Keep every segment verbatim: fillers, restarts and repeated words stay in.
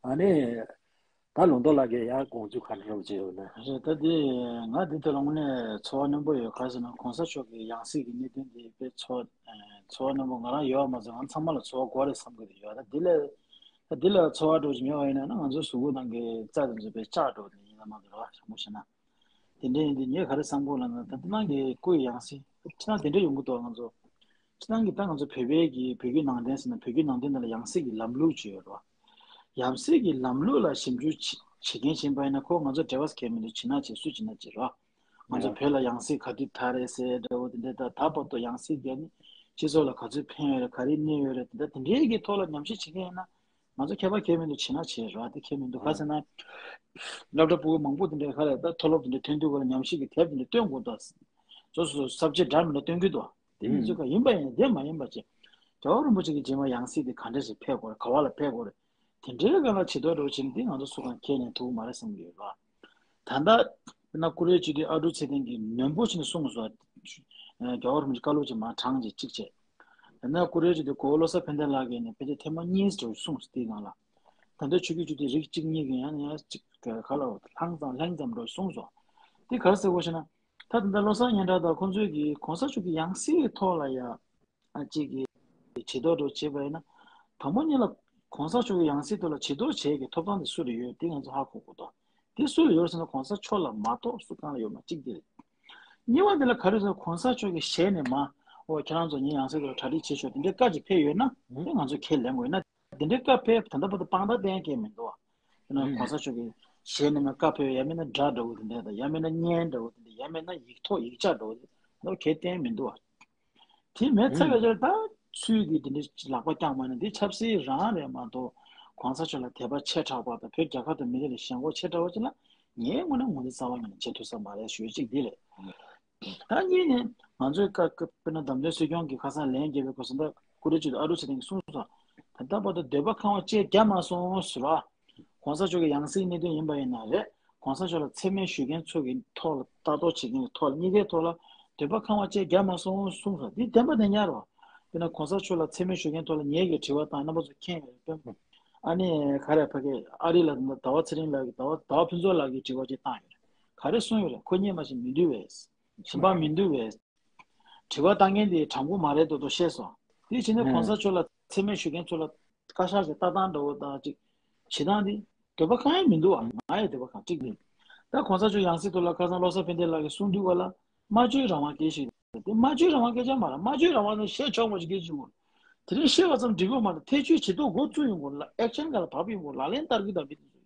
ཨ་ནི་ད་ལུང་རྟོགས་ལགས་ཀྱིས་ཡང་དགོངས་ཚུལ་ག་འདྲ་རོགས་བྱས་ཡོད་ན། རེད། ད་དེ་ང་འདི་ཐད་ལ་དངོས་གནས་ཚོར་བ་རྣོན་པོ་ཡོད། ག་རེ་ཟེར་ན་གོང་ས་མཆོག་གི་ཡང་སྲིད་ཀྱི་གནད་དོན་འདི་དཔེ་ཚོར་ཚོར་བ་རྣོན་པོ་ང་རང་ཡོད་མ་ཚད་ང་ཚང་མ་ལ་ཚོར་བ་དགོས་རེད་བསམ་གྱི་ཡོད། ད་འདི་ལ་ད་འདི་ལ་ཚོར་བ་འདྲ་བོ་ཅིག་མེད་པ་ཡིན་ན་ང་ཚོའི་གཟུགས་པོ་ནང་གི་རྩ་དེ་ཚོ་དཔེ་ལྕགས་འདྲ་བོ་དེ་ཡིན་ན་མ་གཏོགས་རེད་བ། དྲང་པོ་བཤད་ན། དེ་འདྲ་ཡིན་དུས་ངས་ག་རེ་བསམ་གྱི་ཡོད་ལབ་ན་ད་ལྟ་ནང་གི་སྐུ་ཡི་ཡང་སྲིད་ཁྱེད་རང་དེ་འདྲ་ཡོང་གི་འདུག་ང་ཚོ་ཁྱེད་རང་གི་ད་ང་ཚོ་བོད་པའི་གི་བོད་བརྒྱུད་ནང་བསྟན་ཟེར་ན་བོད་བརྒྱུད་ནང་བསྟན་ནང་ལ་ཡང་སྲིད་ཀྱི་ལམ་ལུགས་ཅིག་ཡོད་རེད་བ། ཡང་སྲིད་ཀྱི་ལམ་ལུགས་ལ་ཞིབ་འཇུག་བྱེད་བྱེད་མཁན་ཞིག་ཡིན་པ་ཡིན་ན་ཁོ་ང་ཚོ་འབྲེལ་བ་ཟེར་མཁན་མི་འདུག་བྱེད་ན་བྱེད་སུ་བྱེད་ན་བྱེད་རོགས། ང་ཚོ་ཡ། བོད་ལ་ཡང་སྲིད་ག་དུས་དར་རེད་ཟེར་འདྲ་བོ་དེ་འདྲ་ད་ད་བར་དུ་ཡང་སྲིད་དེ་ནི་སྤྱི་ཚོགས་ལ་ག་ཚོད་ཕན་ཡོད་རེད་ག་རེ་གནོད་ཡོད་རེད་དེ་འདྲ་དེ་འདྲའི་གི་ཐོག་ལ་ཉམས་ཞིབ་བྱེད་མཁན་ཡིན་ན། ང་ཚོ་ཁྱད་པར་གང་ཡང་མི་འདུག་བྱེད་ན་བྱེད་རོགས་དེ་ཁྱད་མི་འདུག་ག་ཟེར་ན། སློབ་གྲྭ་ཕྲུ་གུ་མང་པོ་དེ་འདྲའི་ཁ་ལ་ད་མཐོ་སློབ་དེ་འདྲའི་ཐོན་དུས་སྐབས་ལ་ཉམས་ཞིབ་ཀྱི་དེབ་དེ་འདྲ་སྟོན་དགོས་འདུག་སོ་སོ་སབ་ཇེག་འདྲ་མི་འདྲ་སྟོན་གྱི་འདུག་དེ་མི་ཚོས་ཁ་ཡིན་པ་ཡིན་དེ་མ་ཡིན་པ་བྱས། རྒྱལ་བ་རིན་པོ་ཆེ་གི་རྗེས་མ་ཡང་སྲིད་དེ་ག་འདྲ་ཞིག་ཕེབས་དགོས་རེད་ག་བ་ལ་ཕེབས་དགོས་རེད། དེ་འདྲའི་སྒང་ལ་བྱེད་ཐབས་འདྲ་བོ་བྱེད་ནས་འདི་ང་ཚོ་སུ་གང་ཁས་ལེན་ཐུབ་ཀྱི་མ་རེད་བསམ་གྱི་ཡོད་ལ། ད་ལྟ་དཔེར་ན་ཀུ་རེ་སྤྱི་འཐུས་ཨ་ཀྲུག་ཚེ་བརྟན་གྱིས་ནན་པོ་བྱས་ནས་གསུངས་སོང་། རྒྱལ་བ་རིན་པོ་ཆེ་བཀའ་སློབ་ཅིག་མར་དྲངས་བྱས་གཅིག་བྱས། ཡང་ན་ཀུ་རེ་སྤྱི་འཐུས་གོ་བོ་བློ་བཟང་ཕན་བདེ་ལགས་ཀྱིས་ནས་ཕལ་ཆེར་ཐེངས་མ་གཉིས་འདྲ་བོ་གསུངས་སོང་དེའི་སྒང་ལ། ད་ལྟ་ཆོས་བརྒྱུད་སྤྱི་འཐུས་རིགས་གཅིག་གཉིས་ཀྱིས་ཡང་ནས་ཡང་གཅིག་ག་ལ་ལྷང་ཙམ་ལྷང་ཙམ་འདྲ་བོ་གསུངས་སོང་། དེ་ག་རེ་ཟེར་དགོས་ཤེ་ན། ད་ད་ལྟ་བློ་བཟང་སྙན་གྲགས་དང་ཁོང་ཚོས་ཀྱིས་གོང་ས་མཆོག་གི་ཡང་སྲིད་ཐོག་ལ་ཡ། ཨ་གཅིག་གིས་བྱེད་ཐབས་འདྲ་བྱས་པ་ཡིན་ན། དང་པོ་ཉིད་ལ་གོང་ས་མཆོག་གི་ཡང་སྲིད་ཐོག་ལ་བྱེད་ཐབས་བྱེད་ཀྱི་ཐོབ་ཐང་དེ་སུ་ལ་ཡོད་དེ་ང་ཚོ་ཧ་གོ་དགོས་འདུག་དེ་སུ་ལ་ཡོད་ཟེར་ན་གོང་ས་མཆོག་ལ་མ་གཏོགས་སུ་གང་ལ་ཡོད་མ་གཅིག་དེ་རེད། གཉིས་པ་དེ་ལ་ག་རེ་ཟེར་ན་གོང་ས་མཆོག་གི་ཞལ་ནས་མ་འོ་ཁྱེད་རང་ཚོ་ངའི་ཡང་སྲིད་ཐོག་ལ་གྲ་སྒྲིག་བྱེད་ཆོག་དེ་འདྲའི་བཀའ་ཅིག་ཕེབས་ཡོད་ན་དེ་ང་ཚོ་ཁས་ལེན་དགོས་ཡིན་ན་དེ་འདྲའི་བཀའ་ཕེབས་ད་ལྟ་བར་དུ་དཔང་རྟགས་བསྟན་མཁན་མི་འདུག་བ། དེ་ན་གོང་ས་མཆོག་གི་ཞལ་ནས་མ་བཀའ་ཕེབས་ཡང་མིན་ན་སྒྲ་འདྲ་བོ་དེ་འདྲ་དང་ཡང་མིན་ན་བརྙན་འདྲ་བོ་དེ་འདྲ་ཡང་མིན་ན་ཡིག་ཐོག་ཡིག་ཆ་འདྲ་བོ་དེ་འདྲ་ཁས་བསྟན་མི་འདུག་བ། དེ་མེད་ཚར་བའི་རྗེས་ད་ཚུལ་གྱིས་དེ་འདྲའི་ལག་པ་བརྐྱངས་མ་ནས་འདི་ཆབ་སྲིད་རང་རེད་མ་གཏོགས་གོང་ས་མཆོག་ལ་དད་པ་ཆེ་དྲགས་པ་དང་བོད་རྒྱལ་ཁབ་དང་མི་རིགས་ལ་ཞེན་ཁོག་ཆེ་དྲགས་པ་ཅིག་ལ་ངས་དངོས་གནས་ངོ་ཚ་རྩ་བ་ཉིད་ནས་བྱེད་ཐུབ་ས་མ་རེད་ཞུ་གཅིག་འདི་རེད། ད་གཉིས་ནས་ང་ཚོའི་བཀའ་བཀའ་དཔེར་ན་བདམས་ཐོན་སྲིད་སྐྱོང་གི་ཁ་སང་ལན་རྒྱབ་པའི་སྐབས་སུ་ད་ཀུ་རེ་སྤྱི་འཐུས་ཨ་ཀྲུག་ཚེ་བརྟན་གྱིས་གསུངས་སོང་། ད་ལྟ་བར་དུ་འདོད་པ་ཁེངས་པ་བཅས་བརྒྱབ་མ་སོང་ཟེར་བ། གོང་ས་མཆོག་གི་ཡང་སྲིད་གནད་དོན་ཡིན་པ་ཡིན་ན་རེད། གོང་ས་མཆོག་ལ་མཚན་སྨད་ཞུ་མཁན་ཚོ་གི་ཐོག་ལ་ལྟ་རྟོག་བྱེད་མཁན་གྱི་ཐོག་ལ་གཉིས་ཀའི་ཐོག་ལ་འདོད་པ་ཁེངས་པ་བཅས་བརྒྱབ་མ་སོང་གསུངས་སོང་། འདི་བདེན་པ་བདེན་རྐྱང་རེད་བ། དཔེར་ན་གོང་ས་མཆོག་ལ་མཚན་སྨད་ཞུ་མཁན་ཐོག་ལ་ངེད་ཀྱིས་དྲི་བ་བཏང་རྣམ་པ་ཚོ་མཁྱེན་ཡོད་རེད། ཨ་ནི་ག་རེ་ཕ་གི་ཨ་རི་ལ་ཟླ་བ་ཚེ་རིང་ལགས་ཀྱིས་ཟླ་བ་ཟླ་བ་ཕུན་ཚོགས་ལགས་ཀྱིས་དྲི་བ་ཅིག་བཏང་ཡོད་རེད། ག་རེ་གསུངས་ཡོད་རེད། ཁོ་གཉིས་མ་གཞི་མི་འདུག་བས། གཞན་པ་མི་འདུག་བས། དྲི་བ་བཏང་མཁན་དེ་དྲང་པོ་མ་རེད་འདུག་འདུག་བཤད་སོང་། དེ་བྱས་ནས་གོང་ས་མཆོག་ལ་མཚན་སྨད་ཞུ་མཁན་ཚོ་ལ་བཀའ་ཤག་གི་ལྟ་སྟངས་འདྲ་བོ་དང་ཅིག་བྱེད་སྟངས་དེ་འདོད་པ་གང་ཡང་མི་འདུག་བ། ང་ཡི་འདོད་པ་གང་གཅིག་མིན། ད་གོང་ས་མཆོག་ཡང་སྲིད་ཐོག་ལ་ཁ་སང་བློ་བཟང་ཕན་བདེ་ལགས་ཀྱིས་གསུང་དུས་བ་ལ་སྨྲ་བརྗོད་རང་དབང་སྐད་ཆ་ཞིག་རེད། དེ་སྨྲ་བརྗོད་རང་དབང་སྐད་ཆ་མ་རེད། སྨྲ་བརྗོད་རང་དབང་ནི་བཤད་ཆོག་མ་ཞིག་སྐད་ཆ་ཞིག་དགོས། དེ་རིང་བཤད་པ་ཙམ་འགྲིག་གི་མ་རེད། ཐེ་བྱུས་བྱེད་ཐུབ་འགོ་ཚུགས་ཡོང་དགོས་ལ་ཨེག་ཤན་ག་ལ་བབས་ཡོང་དགོས་ལག་ལེན་བསྟར་གི་དང་མི་དེ་ཚོ་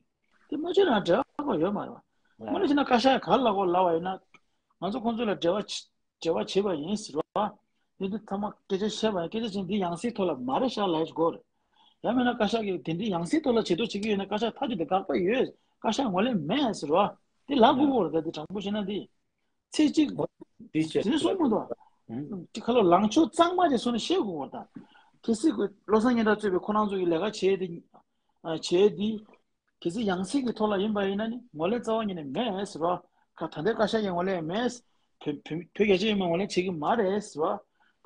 དེ་སྨྲ་བརྗོད་རང་འབྲེལ་བ་ཡོད་མ་རེད་བ། དངོས་གནས་བྱས་ན་བཀའ་ཤག་ག་ལ་གོ་ལབ་པ་ཡིན་ན། ང་ཚོ་ཁོང་ཚོ་ལ་འབྲེལ་བ་བྱེད་འབྲེལ་བ་བྱེད་པ་ཡིན་ཟེར་བ། འདི་འདི་ཐ་མ་སྐད་ཆ་བཤད་པ་ཡིན་སྐད་ཆ་ཅན་འདི་ཡང་སྲིད་ཐོག་ལ་མ་རེད་ཤག་ལབ་ཡ་ཅིག་དགོས་རེད། ཡང་མིན་ན་བཀའ་ཤག་གིས་དེ་འདྲའི་ཡང་སྲིད་ཐོག་ལ་བྱེད་འདོད་བྱེད་ཀྱི་ཡོད་ན་བཀའ་ཤག་ཐག་གཅོད་དེ་དགག་པ་ཡོད། བཀའ་ཤག་ངོས་ལེན་མེད་ཟེར་བ། འདི་ལབ་དགོས་ཀྱི་རེད། ད་འདི་དྲང་པོ་བཤད་ན་འདི། ཚེ་གཅིག་འདི་བྱས་དེ་ནས་གསུང་མི་འདུག་ཨ། ཅིག་ཁ་ལོ་ལངས་ཕྱོགས་གཙང་མ་ཅིག་བཟོས་ནས་བཤད་དགོས་ཀྱི་རེད་ད། གལ་སྲིད་ཁོས་བློ་བཟང་སྙན་གྲགས་གཙོས་པའི་ཁོ་རང་ཚོ་གི་ལས་ཀ་བྱས་ཏེ། བྱས་ཏེ། གལ་སྲིད་ཡང་སྲིད་ཀྱི་ཐོག་ལ་ཡིན་པ་ཡིན་ན་ནི་ངོས་ལེན་རྩ་བ་ཉིད་ནས་མེད་ཟེར་བ། ཁ་ད་ལྟའི་བཀའ་ཤག་གིས་ངོས་ལེན་མེད། བོད་བོད་བོད་རྒྱ་ཆེ་ཡིན་པ་ངོས་ལེན་བྱེད་ཀྱི་མ་རེད་ཟེར་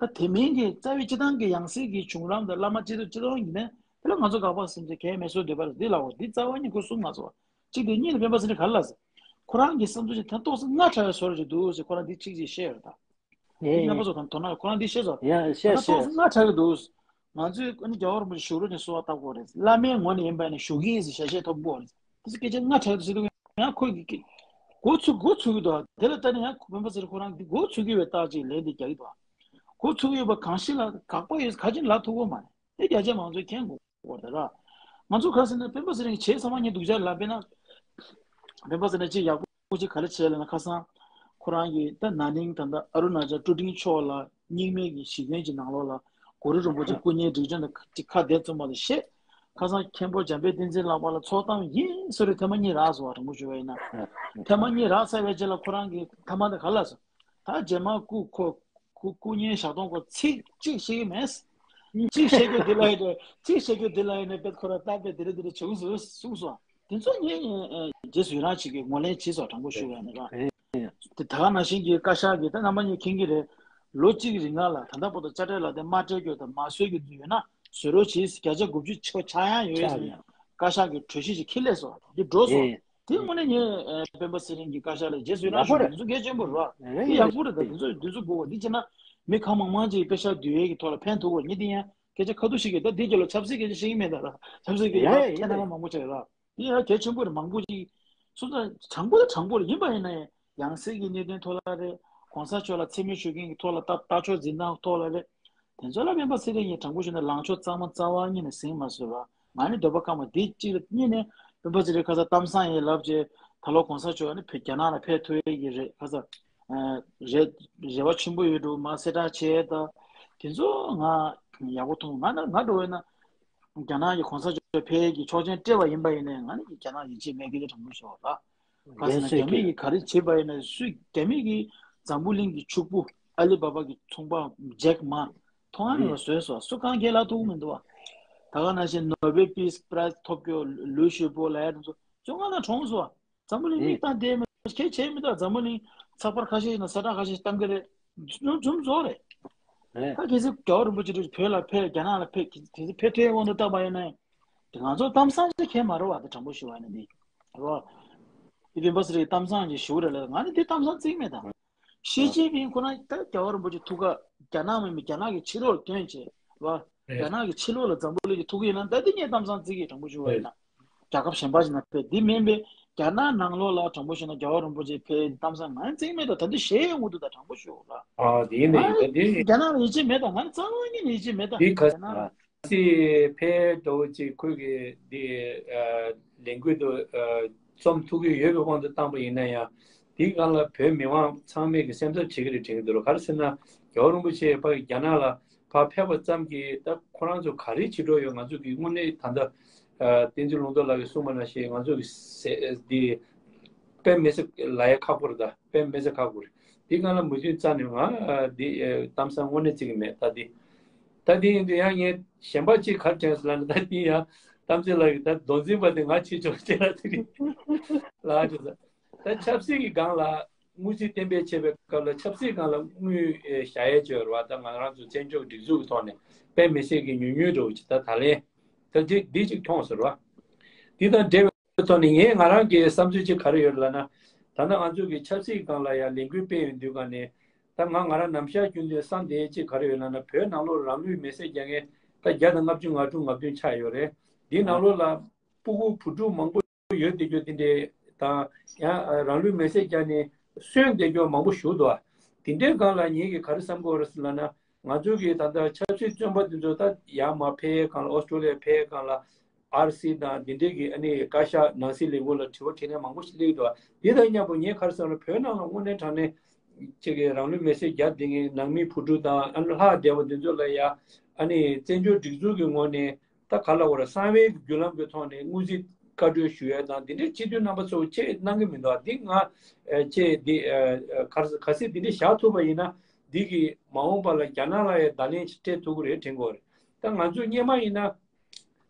བ། ད་དེ་མིན་གྱི་རྩ་བའི་སྤྱི་བཏང་གི་ཡང་སྲིད་ཀྱི་བྱུང་ལམ་དང་བླ་མ་སྤྱི་འཐུས་སྤྱི་འཐུས་ཡིན་ནའི་དེ་ལ་ང་ཚོ་དགག་པ་ཟེར་མཁན་གང་ཡང་མེད་བཟོ་འདོད་པ་རེད། འདི་ལ་འོ་འདི་རྩ་བ་ཉིད་ཁོས་གསུངས་མ་སོང་བ། གཅིག་དེ་གཉིས་ནས་སྤེན་པ་ཚེ་རིང་ག་རེ་ལབ་ཟེར། ཁོ་རང་གི་བསམ་ཚུལ་ཞིག་ད་ཏོག་ཙམ་སྔ་དྲགས་པའི་བཟོ་འདྲ་ཅིག་འདུག་ཟེར་ཁོ་རང་འདི་གཅིག་ཅིག་བཤད་ཡོད་ད། ཡིན། རྣམ་པ་ཚོ་གང་དོ་སྣང་ཁོ་རང་འདི་བཤད་ཚོ། ཡ་བཤད་ད་ལྟ་ཏོག་བཤད། ཙམ་སྔ་དྲགས་ཀྱི་འདུག་ང་ཚོས་ཨ་ནི་རྒྱལ་བ་རིན་པོ་ཆེ་བཞུགས་རོགས་ནས་གསོལ་བ་བཏབ་དགོས་རེད། བླ་མའི་ངོས་ནས་ཡིན་པ་ཡིན་ན་བཞུགས་ཀྱི་ཡིན་ཟེར་ཞལ་བཞེས་ཐོབ་དགོས་རེད། དེ་ཚོ་སྐད་ཆ་སྔ་དྲགས་འདུག་ཟེར་དུས་ཡང་ཁོས་ཀྱི་འགོ་ཚུགས་འགོ་ཚུགས་ཀྱི་འདུག་དེ་ལ་ལྟ་ནས་ཡང་སྤེན་པ་ཚེ་རིང་ཁོ་རང་འདི་འགོ་ཚུགས་ཀྱི་ཡོད་པའི་རྟགས་ཅིག་ལན་འདི་རྒྱག་གི་འདུག་འགོ་ཚུགས་ཀྱི་ཡོད་པ་གང་ཞིག་ལ་དགག་པ་ཡོད་ག་ཅིག་ལབ་ཐུབ་ཀྱི་མ་རེད། དེ་རྒྱ་ཆེ་མང་ཚོས་མཁྱེན་དགོས་རེད་ར། ང་ཚོ་ག་རེ་ཟེར་ན་སྤེན་པ་ཚེ་རིང་བྱས་ཚང་མ་ངས་སྡུག་ཅག་ལབ་པས་ན། སྤེན་པ་ཚེ་རིང་ཅིག་ཡག་པོ་ཅིག་ག་རེ་བྱས་ལབ་ན་ཁ་སང་། ཁོ་རང་གིས་ད་ན་ནིང་ད་ལྟ་ཨ་རུ་ན་ཅལ་ཀྲུའུ་ཀྲིང་ཕྱོགས་ལ་རྙིང་མའི་གི་གཞི་ཁྱོན་གྱི་ནང་ལོགས་ལ་གུ་རུ་རིན་པོ་ཆེ་སྐུ་བརྙན་སྒྲིག་སྦྱོར་དང་ཅིག་ཁ་བདེ་བཙུམ་པ་དང་བཤད། ཁ་སང་མཁན་པོ་འཇམ་དཔལ་བསྟན་འཛིན་ལགས་པ་ལ་ཚོགས་གཏམ་ཡིན་ཟེར་རེ་ཐེངས་མ་གཉིས་རག་སོང་བ། དྲང་པོ་ཞུ་བ་ཡིན་ན། ཐེངས་མ་གཉིས་རག་ཚར་བའི་རྗེས་ལ་ཁོ་རང་གིས་ཐ་མ་དེ་ག་ལ་སོང་། ད་རྗེས་མ་སྐུ་ཁོ། སྐུ་སྐུ་བརྙན་བཞག་སྟངས་སྐོར་ཚིག་གཅིག་བཤད་ཀྱི་མེད། གཅིག་བཤད་རྒྱུ་འདི་ལ་ཡིན་ནས་གཅིག་བཤད་རྒྱུ་འདི་ལ་ཡིན་ནས་དཔེ་ཁོ་རང་ལྟ་དཔེ་དེ་འདྲ་དེ་འདྲ་བྱུང་སོང་གསུངས་སོང་། དེ་ཚོ་ངས་རྗེས་སུ་ཡི་རང་བྱེད་ཀྱི་ངོས་ལེན་བྱས་སོང་། དྲང་པོ་ཞུ་བ་ཡིན་ན་ར། དེ་ད་ག་ནང་བཞིན་གྱི་བཀའ་ཤག་གིས་ད་རྣམ་པ་གཉིས་མཁྱེན་གྱི་རེད། ལོ་གཅིག་གི་རིང་ལ་ད་ལྟ་བར་དུ་དཔྱ་ཁྲལ་ལག་དེབ་མ་སྤྲད་རྒྱུ་དང་མ་བཟོ་རྒྱུ་འདི་ཡོད་ན་བཟོ་རོགས་བྱེད། བརྒྱ་ཆ་དགུ་བཅུ་ཆག་ཆག་ཡང་ཡོད་ཟེར། བཀའ་ཤག་གི་གྲོས་གཞི་ཅིག་འཁྱེར་སླེབས་སོང་། འདི་འགྲོ་སོང་། ཨེ། དེ་དངོས་གནས་ངས་ཨ་སྤེན་པ་ཚེ་རིང་གི་བཀའ་ཤག་ལ་རྗེས་སུ་ཡི་རང་ཡག་པོ་ཞུ། རེད། འདི་ཚོ་གལ་ཆེན་པོ་རེད་བ། ཨེ། དེ་ཡག་པོ་རེད། ད་འདི་ཚོ་འདི་ཚོ་དགོས་བ། འདི་བྱས་ན་མི་ཁ་མང་མང་ཅིག་པེ་ཤག་བསྡུ་ཡས་ཀྱི་ཐོག་ལ་ཕན་ཐོགས་དགོས། ངས་འདི་ཡང་སྐད་ཆ་ཁ་ཐུག་བཤད་གི། ད་འདི་རྒྱབ་ལ་ཆབ་སྲིད་སྐད་ཆ་བཤད་ཀྱི་མེད། ད་ལ་ཆབ་སྲིད་སྐད་ཆ་ཡ་ཡ་ཁྱེད་ཡ་རྣམ་པ་མང་པོ་ཅིག་རེད་ལ། འདི་ཡང་གལ་ཆེན་པོ་རེད། མང་པོ་ཅིག་སོང་ཙང་དྲང་པོ་དང་དྲང་པོ་རེད། ཡིན་པ་ཡིན་ན་ཡང་ཡང་སྲིད་ཀྱི་གནད་དོན་ཐོག་ལ་རེད། གོང་ས་མཆོག་ལ་མཚན་སྨད་ཞུ་མཁན་གྱི་ཐོག་ལ། ལྟ་ལྟ་ཕྱོགས་འཛིན་སྟངས་ཐོག་ལ་རེད། དེ་ཚོ་ལ་སྤེན་པ་ཚེ་རིང་ཡིན་དྲང་པོ་ཞུས་ན་ལངས་ཕྱོགས་གཙང་མ་རྩ་བ་ཉིད་ནས་ཟིན་མ་སོང་བ། ང་ནི་འདོད་པ་ཁ་མ་འདི་གཅིག་རེད། གཉིས་ནས་སྤེན་པ་ཚེ་རིང་ཁ་སང་གཏམ་བཟང་ཡིན་ལབ་བྱས། ད་ལོ་གོང་ས་མཆོག་ནི་བོད་རྒྱ་ནག་ལ་ཕེབས་ཐུབ་ཡས་ཀྱི་རེད། ཁ་སང་ཨ་རེ་རེ་བ་ཆེན་པོ་ཡོད་འགྲོ། མ་གསལ་བསྒྲགས་བྱས་ད། དེ་ཚོ་ང་ཡག་པོ་མཐོང་། ང་ན་ང་འགྲོ་བས་ན། རྒྱ་ནག་གི་གོང་ས་མཆོག་ཕེབས་ཀྱི་ཆོག་མཆན་སྤྲད་པ་ཡིན་པ་ཡིན་ནའི་ང་ནི་རྒྱ་ནག་ཡིད་ཆེས་མེད། སྐད་ཆ་དྲང་པོ་ཞུ་བ་ལ། ག་ཟེར་ན་རྒྱ་མི་གིས་ག་རེ་བྱས་པ་ཡིན་ན། སུས་རྒྱ་མི་གིས་འཛམ་བུ་གླིང་གི་ཕྱུག་པོ་ཨ་ལི་བ་བ་གི་ཚོང་པ་ཇེག་མ་མཐོང་ཨ་ནི་ལ་བཟོས་སོང་། སུ་གང་གས་ལ་ཐུག་མི་འདུག་བ། ད་ག་ནང་བཞིན་ནོ་བེལ་པིས་པི་རའི་ཛི་ཐོབ་རྒྱུ་ལུའུ་ཞུ་པོ་ལ་ཡ་དེ་ཚོ་བཅོ་ལྔ་ནང་གྲོངས་སོང་བ། འཛམ་བུ་གླིང་མིག་བཏང་བསྡད་མ་ཁྱད་བྱས་མི་འདུག། འཛམ་བུ་གླིང་ཚགས་པར་ཁ་ཤས་ནང་གསལ་བསྒྲགས་ཁ་ཤས་བཏང་གི་རེད། ནོར་འཛུམ་བཟོ་རེད། རེད། ད་གལ་སྲིད་རྒྱལ་བ་རིན་པོ་ཆེ་བོད་ལ་ཕེབས། རྒྱ་ནག་ལ་ཕེབས། དེ་ཚོ་ཕེབས་ཐུབ་ཡས་དབང་དུ་བཏང་པ་ཡིན་ན། དེ་ང་ཚོ་གཏམ་བཟང་ཅིག་གས་མ་རེད་བ། དེ་དྲང་པོ་ཞུ་བ་ཡིན་ན་འདི་རེད་བ། དེ་སྤེན་པ་ཚེ་རིང་གཏམ་བཟང་ཅིག་ཞུ་རེད་ལ། ང་ནི་འདི་གཏམ་བཟང་བརྩི་གི་མེད་ད། ཞི་ཅིན་ཕིང་ཁོ་རང་ད་རྒྱལ་བ་རིན་པོ་ཆེ་ཐུག་ག་རྒྱ་ནག་མིན་པའི་རྒྱ་ནག་གི་ཕྱི་ལོགས་ལ་ཐོན་བྱས་བ། རྒྱ་ནག་གི་ཕྱི་ལོགས་ལ་འཛམ་བུ་གླིང་གི་ཐུག་གི་ཡིན་ན། ད་འདི་ངས་གཏམ་བཟང་བརྩི་གི། དྲང་པོ་ཞུ་བ་ཡིན་ན། རྒྱལ་ཁབ་གཞན་པ་ཞིག་ན་ཕེབས། འདི་མིན་པའི་རྒྱ་ནག་ནང་ལོགས་ལ་དྲང་པོ་ཞུ་ན་རྒྱལ་བ་རིན་པོ་ཆེ་ཕེབས་གཏམ་བཟང་ང་བརྩི་གི་མེད་ད། ད་འདི་ཞེ་ཡོང་གི་འདུག་ད། དྲང་པོ་ཞུ་ལ། ཨ་དེ་ཡིན་ནའི་ད་འདི་རྒྱ་ནག་ལ་ཡིད་ཆེས་མེད་ད། ང་ནི་རྩ་བ་ཉིད་ནས་ཡིད་ཆེས་མེད་ད། འདི་ག་རྒྱ་ནག་ལ། སི་ཕེ་འདྲ་བོ་ཅིག་ཁོས་ཀྱི་འདི་ལས་འགུལ་དུ་རྩོམ་ཐུབ་ཀྱི་ཡོད་པའི་དབང་དུ་བཏང་པ་ཡིན་ན་ཡང་། དེའི་སྒང་ལ་བོད་མི་མང་ཚང་མས་ཀྱི་སེམས་འཚབ་བྱེད་ཀྱི་རེད་དྲན་གྱི་འདུག་ར། ག་རེ་ཟེར་ན་རྒྱལ་བ་རིན་པོ་ཆེ་ཕ་རྒྱ་ནག་ལ་ཕར་ཕེབས་པ་ཙམ་གྱིས་ད་ཁོ་རང་ཚོ་ག་རེ་བྱེད་འགྲོ་ཡོད། ང་ཚོ་གི་དངོས་གནས་ད་ལྟ་བསྟན་འཛིན་ལུང་རྟོགས་ལགས་ཀྱིས་གསུངས་པ་ནང་བཞིན་ང་ཚོ་གི་འདི་དཔེ་མི་སྲིད་ལབ་ཡ་ཁག་པོ་རེད། ད་དཔེ་མི་སྲིད་ཁག་པོ་རེད། དེའི་སྒང་ལ་མོས་མཐུན་རྩ་ནས་ང་འདི་གཏམ་བཟང་དངོས་གནས་བརྩི་གི་མེད་ད། འདི་ད་འདི་ཡིན་དུས་ཡང་ངས་གཞན་པ་ཅིག་ག་རེ་དྲན་སོང་ལབ་ན། ད་འདི་ཡང་གཏམ་ཚེ་ལགས་ཀྱིས་ད་མདོ་འཛིན་པ་དེ་ང་བྱེད་ཆོག་ཅེས་ལ་དེ་རིང་ལབ་ཅེས་ཟེར། ད་ཆབ་སྲིད་ཀྱི་སྒང་ལ་དངུལ་རྩིས་གཏན་འབེབས་བྱེད་པའི་སྐབས་ལ་ཆབ་སྲིད་སྒང་ལ་དངུལ་བཞག་ཡས་ཅིག་ཡོད་རེད་བ། ད་ང་རང་ཚོ་བཙན་བྱོལ་སྒྲིག་འཛུགས་ཀྱི་ཐོག་ནས་དཔེ་མི་སྲིད་ཀྱི་ཉུང་ཉུང་འདྲ་བོ་ཅིག་ད་ད་ལན་ད་འདི་འདི་ཅིག་མཐོང་སོང་རེད་བ། འདི་དང་འབྲེལ་བའི་ཐོག་ནས་ངས་ང་རང་གི་བསམ་ཚུལ་ཅིག་ག་རེ་ཡོད་ལབ་ན། ད་ལྟ་ང་ཚོ་གི་ཆབ་སྲིད་སྒང་ལ་ཡང་ལས་འགུལ་སྤེལ་ཡོང་དུས་སྒང་ནས། ད་ང་ང་རང་ནམ་ཞག་རྒྱུན་དུ་བསམ་བསྡད་ཅིག་ག་རེ་ཡོད་ལབ་ན། བོད་ནང་ལོགས་རང་ལུས་མེ་སྲེག་རྒྱག་མཁན་ད་བརྒྱ་དང་ལྔ་བཅུ་ང་དྲུག་ང་བདུན་ཆགས་ཡོད་རེད། འདི་ནང་ལོགས་ལ་སྤུ་གུ་བུ་ཕྲུག་མང་པོ་ཡོད་བསྡད་རྒྱུ་དེ་འདྲས་དང་། ཡང་རང་ལུས་མེ་སྲེག་རྒྱག་ནས་གསོན་བསྡད་རྒྱུ་མང་པོ་བཞུགས་འདུག་བ། དེ་འདྲའི་སྒང་ལ་ངེད་ཀྱིས་ག་རེ་བསམ་གྱི་ཡོད་རེད་ཟེར་ལབ་ན། ང་ཚོ་གི་ད་ལྟ་ཆབ་སྲིད་བཙོན་པ་དེ་ཚོ་ད་ཡར་མར་ཕེབས་སྒང་ལ། ཨོ་སི་ཀྲོ་ལི་ཡ་ཕེབས་སྒང་ལ། ཨར་སི་དང་འདི་འདྲའི་གི་ཨ་ནི་བཀའ་ཤག་ནང་སྲིད་ལས་ཁུངས་ལ་དྲི་བ་དྲིས་ལན་མང་པོ་ཞིག་སླེབས་འདུག། འདི་དང་མཉམ་པོ་ངས་ག་རེ་བསམ་ན། བོད་ནང་ལ་དངོས་གནས་དྲང་གནས་ཅིག་གི་རང་ལུས་མེ་སྲེག་རྒྱག་བསྡད་མཁན་ནང་མི་བུ་ཕྲུག་དང་ཨ་ནི་ལྷག་བསྡད་པ་འདི་ཚོ་ལ་ཡ་ཨ་ནི་བཙན་བྱོལ་སྒྲིག་འཛུགས་ཀྱི་ངོས་ནས་ད་ག་ལབ་དགོས་རེད། གསང་བའི་བརྒྱུད་ལམ་གྱི་ཐོག་ནས་དངུལ་རྩིས་བཀའ་འཁྲོལ་ཞུ་ཡ་དང་འདི་འདྲའི་སྤྱི་འཐུས་རྣམ་པ་ཚོ་ཆེད་གནང་གི་མི་འདུག། འདི་ང་ཆེད་འདི་ག་རེ་གལ་སྲིད་འདི་འདྲ་བཞག་ཐུབ་པ་ཡིན་ན། འདི་གི་མ་འོངས་པ་ལ་རྒྱ་ནག་ལ་ཡ་བརྡ་ལན་ཞིག་སྤྲད་ཐུབ་ཀྱི་རེད་དྲན་གྱི་ཡོད་རེད། ད་ང་ཚོ་སྔོན་མ་ཡིན་ན།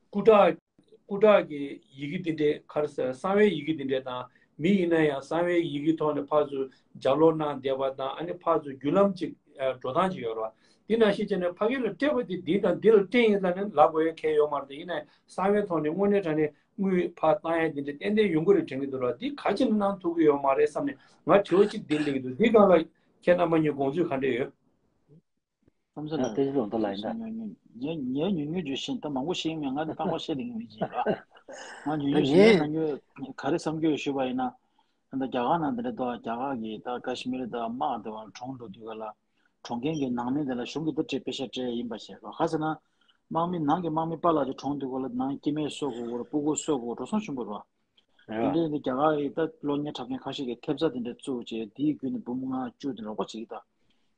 སྐུ་དྲག་སྐུ་དྲག་གི་ཡི་གེ་འདི་འདྲའི་ག་རེ་ཟེར། གསང་བའི་ཡི་གེ་འདི་འདྲའི་དང་། མི་ཡིན་ན་ཡང་གསང་བའི་ཡི་གེ་ཐོག་ནས་ཕར་ཚུར་ལྗགས་ཀློག་གནང་བསྡད་པ་དང་། ཨ་ནི་ཕར་ཚུར་བརྒྱུད་ལམ་ཅིག་ཨ་འགྲོ་སྟངས་ཅིག་ཡོད་རེད་བ། འདི་ནང་བཞིན་བྱས་ནས་ཕ་གི་ལ་སྤྲད་པ་དེ་འདི་དང་འདི་ལ་སྤྲད་ཡིན་ལབ་ནས་ལབ་དགོས་ཡ་གང་ཡང་ཡོད་མ་རེད། དེ་ཡིན་ན་གསང་བའི་ཐོག་ནས་དངོས་གནས་དྲང་གནས་དངུལ་ཕར་བཏང་ཡ་འདི་འདྲ་ཏན་ཏན་ཡོང་གི་རེད་དྲན་གྱི་འདུག་ར། འདི་ག་ཅི་ནས་གནང་ཐུབ་ཀྱི་ཡོད་མ་རེད་བསམ་ནས་ང་དྲི་བ་གཅིག་འདི་སླེབས་ཀྱི་འདུག། འདི་སྒང་ལ་ཁྱེད་རྣམ་པ་གཉིས་དགོངས་ཚུལ་ག་འདྲ་ཡོད། བསམ་ཚུལ་ལ། ལྟ་ཞིབ་རོགས་ཐོག་ལ་ཡིན་ད། ངས་ངས་ཉུང་ཉུང་བརྗོད་བཞིན་ད་མང་པོ་ཤེས་ཀྱི་མེད། ང་འདི་རྟག་པར་བཤད་བསྡད་མཁན་མི་ཅིག་ཡིན་པ། ང་ཉུང་ཉུང་ཞིག་ངས་ནང་ཉོས་ག་རེ་བསམ་རྒྱུ་ཞུས་པ་ཡིན་ན། ད་ལྟ་རྒྱ་གར་ནང་འདི་འདྲ་འདུག། རྒྱ་གར་གྱི་ད་ཀ་ཤི་མིར་ད་དམག་འདི་བ་གྲོངས་འགྲོ་དུས་ག་ལ། གྲོངས་མཁན་གྱི་ནང་མི་འདི་ལ་གཞུང་གི་ད་ཁྲལ་པེ་ཤ་སྤྲད་ཡིན་པ་བྱས་རོགས། ག་ཟེར་ན། དམག་མི་ནང་གི་དམག་མི་པཱ་ལགས་ཅིག་གྲོངས་དུས་ག་ལ་ནང་སྐྱེ་དམན་གསོ་དགོས་རེད། སྤུ་གུ་གསོ་དགོས་རེད། འགྲོ་སོང་ཆེན་པོ་རེད་བ། དེ་འདྲའི་འདི་རྒྱ་གར་ཡི་ད་གློག་བརྙན་འཁྲབ་མཁན་ཁ་ཤས་ཀྱིས་ཐེབས་རྩ་དེ་འདྲ་བཙུགས་བྱས། དེའི་བརྒྱུད་ནས་འབུམ་ལྔ་བཅུ་དེ་རོགས་པ་བྱེད་ཀྱི་ད།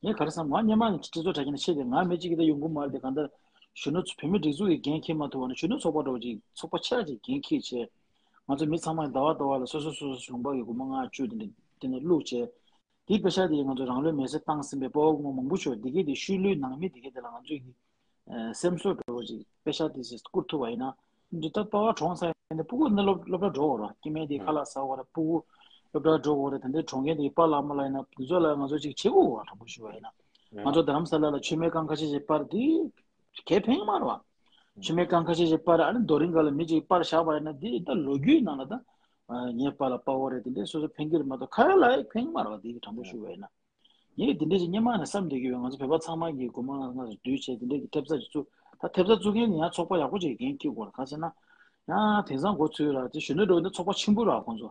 ངས་ག་རེ་བསམ། ང་སྔོན་མ་ནས་སྤྱི་ཚོགས་དྲ་རྒྱ་ནས་ཆེ་དེ་ང་མི་གཅིག་གིས་ད་ཡོང་གི་མ་རེད་དེ། གང་ལྟར་གཞོན་ནུ་ཚོ་བོད་མི་སྒྲིག་འཛུགས་ཀྱི་འགན་འཁྱེར་མ་ཐུབ་པ་ན། གཞོན་ནུ་ཚོགས་པ་འདྲ་བོ་ཅིག་ཚོགས་པ་ཆེ་ར་ཅིག་འགན་འཁྱེར་བྱས། ང་ཚོ་མི་ཚང་མས་ཟླ་བ་ཟླ་བ་ལ་སོ་སོ་སོ་སོ་ལུང་པ་གི་འབུམ་ལྔ་བཅུ་དེ་འདྲ་དེ་ནས་བླུགས་བྱས། དེའི་པེ་ཤག་དེ་ང་ཚོ་རང་ལུས་མེར་སྲེག་བཏང་ཟིན་པའི་སྤོ་བོ་དམངས་མང་པོ་ཞིག་ཡོད། དེ་གས་དེ་ཤུལ་ལུས་ནང་མི་དེ་གས་དེ་ལ་ང་ཚོས་ཀྱི་ཨ་སེམས་གསོ་འདྲ་བོ་ཅིག་པེ་ཤག་དེ་ཞིག་བསྐུར་ཐུབ་པ་ཡིན་ན། འདི་ལྟར་པ་ཕ་གྲོངས་ཚར་ཡིན་ན་སྤུ་གུ་ནི་སློབ་སློབ་གྲྭ་འགྲོ་དགོས་རེད། སྐྱེ་དམན་དེ་ཁ་ལག་ཟ་དགོས་རེད། སྤུ་གུ་སློབ་གྲྭ་འགྲོ་དགོས་རེད། དེ་འདྲའི་གྲོངས་མཁན་དེ་པཱ་ལགས་མ་ལགས་ཡིན་ན་དེ་ཚོ་ལ་ང་ཚོ་ཅིག་བྱེད་དགོས་རེད། དྲང་པོ་ཞུ་བ་ཡིན་ན། ང་ཚོ་རྡ་རམ་ས་ལ་ལ་མཆོད་མེ་རྐང་ཁ་ཤས་ཤིག་སྤར་དེ་གས་ཕན་གྱི་མ་རེད་བ། མཆོད་མེ་རྐང་ཁ་ཤས་ཤིག་སྤར། ཨ་ནི་རྡོ་རིང་སྒང་ལ་མི་གཅིག་སྤར་བཞག་པ་ཡིན་ན། འདི་ད་ལོ་རྒྱུས་ནང་ལ་ད་ངའི་པཱ་ལགས་དཔའ་བོ་རེད། དེ་འདྲས་སོ་སོ་ཕན་གྱི་རེད་མ་གཏོགས་ག་ལ་ཡང་ཕན་གྱི་མ་རེད་པ། འདི་གི་དྲང་པོ་ཞུ་བ་ཡིན་ན། ངས་དེ་འདྲས་ཅིག་སྔོན་མ་ནས་བསམ་བསྡད་ཀྱི་ཡོད། ང་ཚོ་བོད་པ་ཚང་མ་གིས་སྒོ་མང་ལ་སྔར་བསྡུས་བྱས་དེ་འདྲས་ཀྱི་ཐེབས་རྩ་ཅིག་བཙུགས། ད་ཐེབས་རྩ་བཙུགས་མཁན་ནི་ཡང་ཚོགས་པ་ཡག་པོ་ཅིག་འགན་འཁྱེར་དགོས་རེད། ག་ཟེར་ན་ཡང་དེང་སང་འགོ་ཚུགས་ར་དེ་གཞོན་ནུ་འགྲོ་ན་ཚོགས་པ་ཆེན་པོ་ར་ཁོང་ཚོ།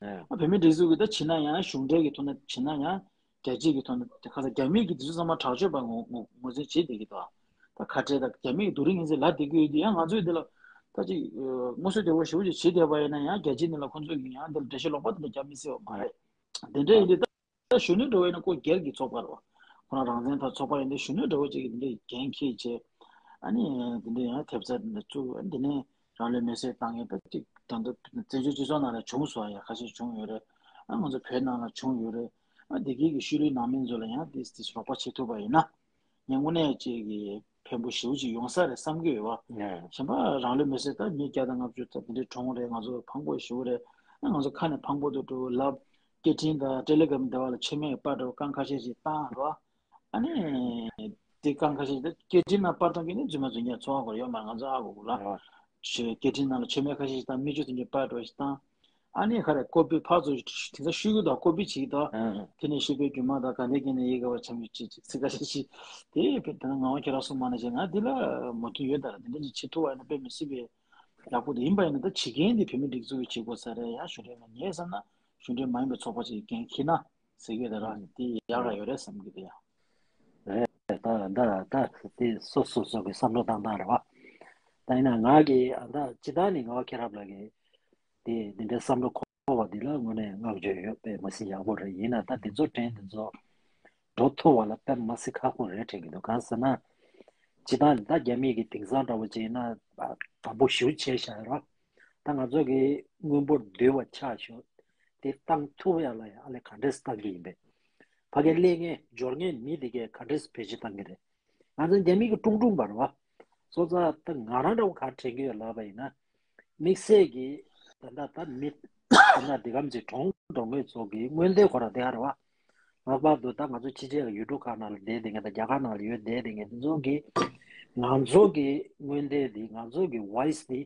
ཨ་བོད་མི་སྒྲིག་འཛུགས་ཀྱི་ད་བྱེད་ན་ཡང་གཞུང་འབྲེལ་གྱི་ཐོག་ནས་བྱེད་ན་ཡང་རྒྱལ་སྤྱིའི་གི་ཐོག་ནས་དེ་ཁ་ས་རྒྱ་མིའི་གི་དེ་ཚོ་ཚང་མ་དྲག་སྤྱོད་པ་ངོ་ངོ་ངོས་འཛིན་བྱེད་བསྡད་ཀྱི་འདུག་ད་ཁ་བྲལ་དང་རྒྱ་མིའི་གི་རྡོ་རིང་ངན་ཚད་ལབ་བསྡད་ཀྱི་ཡོད་དུས། ཡང་ང་ཚོས་འདི་ལ་ད་ཅིག་ཨ་མངོན་གསལ་དོད་པོ་ཞེ་པོ་ཅིག་བྱེད་བསྡད་པ་ཡིན་ན་ཡང་རྒྱལ་སྤྱིའི་ནང་ལ་ཁོང་ཚོས་ཀྱི་ཡང་འདི་ལ་འགྲེལ་བཤད་ལོག་པ་དེ་འདྲ་རྒྱག་མི་སྲིད་པ་མ་རེད། དེ་འདྲ་ཡིན་དུས་ད་གཞོན་ནུ་འགྲོ་བ་ཡིན་ན་ཁོ་སྒེར་གྱི་ཚོགས་པ་རེད་པ། ཁོ་རང་རང་བཙན་དང་ཚོགས་པ་ཡིན་དུས་གཞོན་ནུ་འདྲ་བོ་ཅིག་གིས་འདི་འདྲའི་འགན་འཁྱེར་བྱས། ཨ་ནི་འདི་འདྲའི་ཡང་ཐེབས་རྩ་འདི་འདྲ་བཙུགས། ཨ་ནི་འདི་ནས་རང་ལུས་མེར་སྲེག་བཏང་མཁན་ད་ཅིག་ད་ལྟ་བཙན་བྱོལ་སྤྱི་ཚོགས་ནང་ལ་བྱུང་སོང་། ཡ་ཁ་ཤས་བྱུང་ཡོད་རེད། ཨ་ང་ཚོ་བོད་ནང་ལ་བྱུང་ཡོད་རེད། ཨ་བདེ་སྐྱིད་ཀྱི་ཤུལ་ལུས་ནང་མི་ཚོ་ལ་ཡང་འདི་འདི་རོགས་པ་བྱེད་ཐུབ་པ་ཡིན་ན། ངས་དངོས་གནས་ཅིག་གི་ཕན་པོ་ཞེ་པོ་ཅིག་ཡོང་ས་རེད་བསམ་གྱི་ཡོད་པ། ཨ་གཞན་པ་རང་ལུས་མེར་སྲེག་ད་མི་བརྒྱ་དང་ལྔ་བཅུ་ད་དེ་འདྲའི་གྲོངས་རེད། ང་ཚོ་ཕངས་པོ་ཞེ་པོ་རེད། ཨ་ང་ཚོ་ཁ་ནས་ཕངས་པོ་འདུག་འགྲོ་ལབ། སྐད་འཕྲིན་དང་ཊེ་ལེ་གྷ་རམ་འདྲ་བ་ལ་མཆོད་མེ་སྤར་འགྲོ། རྐང་ཁ་ཤས་ཤིག་བཏང་རོགས། ཨ་ནི་དེ་རྐང་ཁ་ཤས་ཤིག་ད་སྐད་འཕྲིན་ནང་སྤར་གཏོང་གི་ནི་རྫུན་མ་རྫུན་རྐྱང་ཚོར་བ་སྐོར་ཡོད་མ་རེད། ང་ཚོ་ཨ་གོ་གོ་ལ། ཨ་ཆོས་སྐད་འཕྲིན་ནང་ལ་མཆོད་མེ་ཁ་ཤས་ཤིག་བཏང་། མིག་ཆུ་དེ་འདྲ་སྤར་འགྲོ་ཞིག་བཏང་། ཨ་ནི་ག་རེ་ཀོ་པི་ཕར་ཚུར་དེ་ཚོ་ཤོད་ཀྱི་འདུག་ཀོ་པི་བྱེད་ཀྱི་འདུག་ཨ་དེ་ནས་ཤུག་པའི་རྒྱུ་མ་དང་ག་འདྲའི་སྐད་ནས་ཡི་གེ་བ་ཆམ་ཆུ་ཅིག་ཅིག་ཚིག་ཁ་ཤས་ཤིག་དེ་བེད་དེ་ན་ངག་དབང་ཁྱེད་རང་གསུངས་པ་ནང་བཞིན་ང་འདི་ལ་མོས་མཐུན་ཡོད། ད་ར་དེ་འདྲ་ཅིག་བྱེད་ཐུབ་པ་ཡིན་ན་དཔེ་མི་སྲིད་པའི་ཡག་པོ་དེ་ཡིན་པ་ཡིན་ན། ད་བྱེད་མཁན་དེ་བོད་མི་སྒྲིག་འཛུགས་ཀྱིས་བྱེད་དགོས་ས་རེད། ཡང་གཞུང་འབྲེལ་མ་ངས་བསམ་ན་གཞུང་འབྲེལ་མ་ཡིན་པའི་ཚོགས་པ་ཅིག་འགན་འཁྱེར་ན་ཟེར་གྱི་ཡོད། ད་ར་དེ་ཡག་ག་ཡོད་རེད་བསམ་གྱི་འདུག་ཡ། རེད། ད་ད་ད་དེ་སོ་སོ་སོ་གི་བསམ་བློ་བཏང་སྟངས་རེད་བ། ད་ཡིན་ན་ང་གི་ཨ་ད་སྤྱི་བཏང་ནས་ངག་དབང་མཁྱེན་རབ་ལགས་ཀྱིས་དེ་འདི་འདྲའི་བསམ་བློ་འཁོར་བ་འདི་ལ་དངོས་གནས་བསྔགས་བརྗོད་ཡོད། དཔེ་མ་སྲིད་ཡག་པོ་རེད། ཡིན་ན་ད་འདི་ཚོ་དྲན་འདི་ཚོ་འགྲོ་ཐུབ་པ་ལ་དཔེ་མ་སྲིད་ཁག་པོ་རེད་དྲན་གྱི་འདུག་གང་ཟེར་ན། སྤྱི་བཏང་ནས་ད་རྒྱ་མི་གི་དེང་སང་འདྲ་བོ་ཅིག་ཡིན་ན་དམ་པོ་ཞེ་པོ་བྱས་བཞག་ཡོད་ར། ད་ང་ཚོ་གི་དངུལ་འབོར་བསྡུས་པ་ཆགས་ཤོག་དེ་བཏང་ཐུབ་ཡ་ལ་ཡ་ཨ་ལས་ག་འདྲས་བཏང་གི་ཡིན་པས། ཕ་གིར་སླེབས་མཁན་འབྱོར་མཁན་མི་དེ་གས་ག་འདྲས་བེད་སྤྱོད་བཏང་གི་རེད། ང་ཚོ་རྒྱ་མི་གི་ཀྲུང་ཀྲུང་པ་རེད་བ། སོང་ཙང་ད་ང་རང་འདྲ་བོ་ག་དྲན་གི་ཡོད་ལབ་པ་ཡིན་ན། དམིགས་བསལ་གྱི་ད་ལྟ་ད་མི་ད་ལྟ་འདི་གམ་ཅིག་གྲོངས་འགྲོ་མཁན་ཚོ་གི་མངོན་འདོད་ཁོ་རང་དེ་ག་རེད་བ། ལྷག་པར་དུ་ད་ང་ཚོ་ཕྱི་རྒྱལ་གི་ཡུལ་གྲུ་ཁག་ནང་ལ་བསྡད་བསྡད་མཁན་དང་རྒྱ་གར་ནང་ལ་ཡོད་བསྡད་བསྡད་མཁན་དེ་ཚོ་གི་ང་ཚོ་གི་མངོན་འདོད་འདི་ང་ཚོ་གི་ཝོ་ཡི་སི་འདི་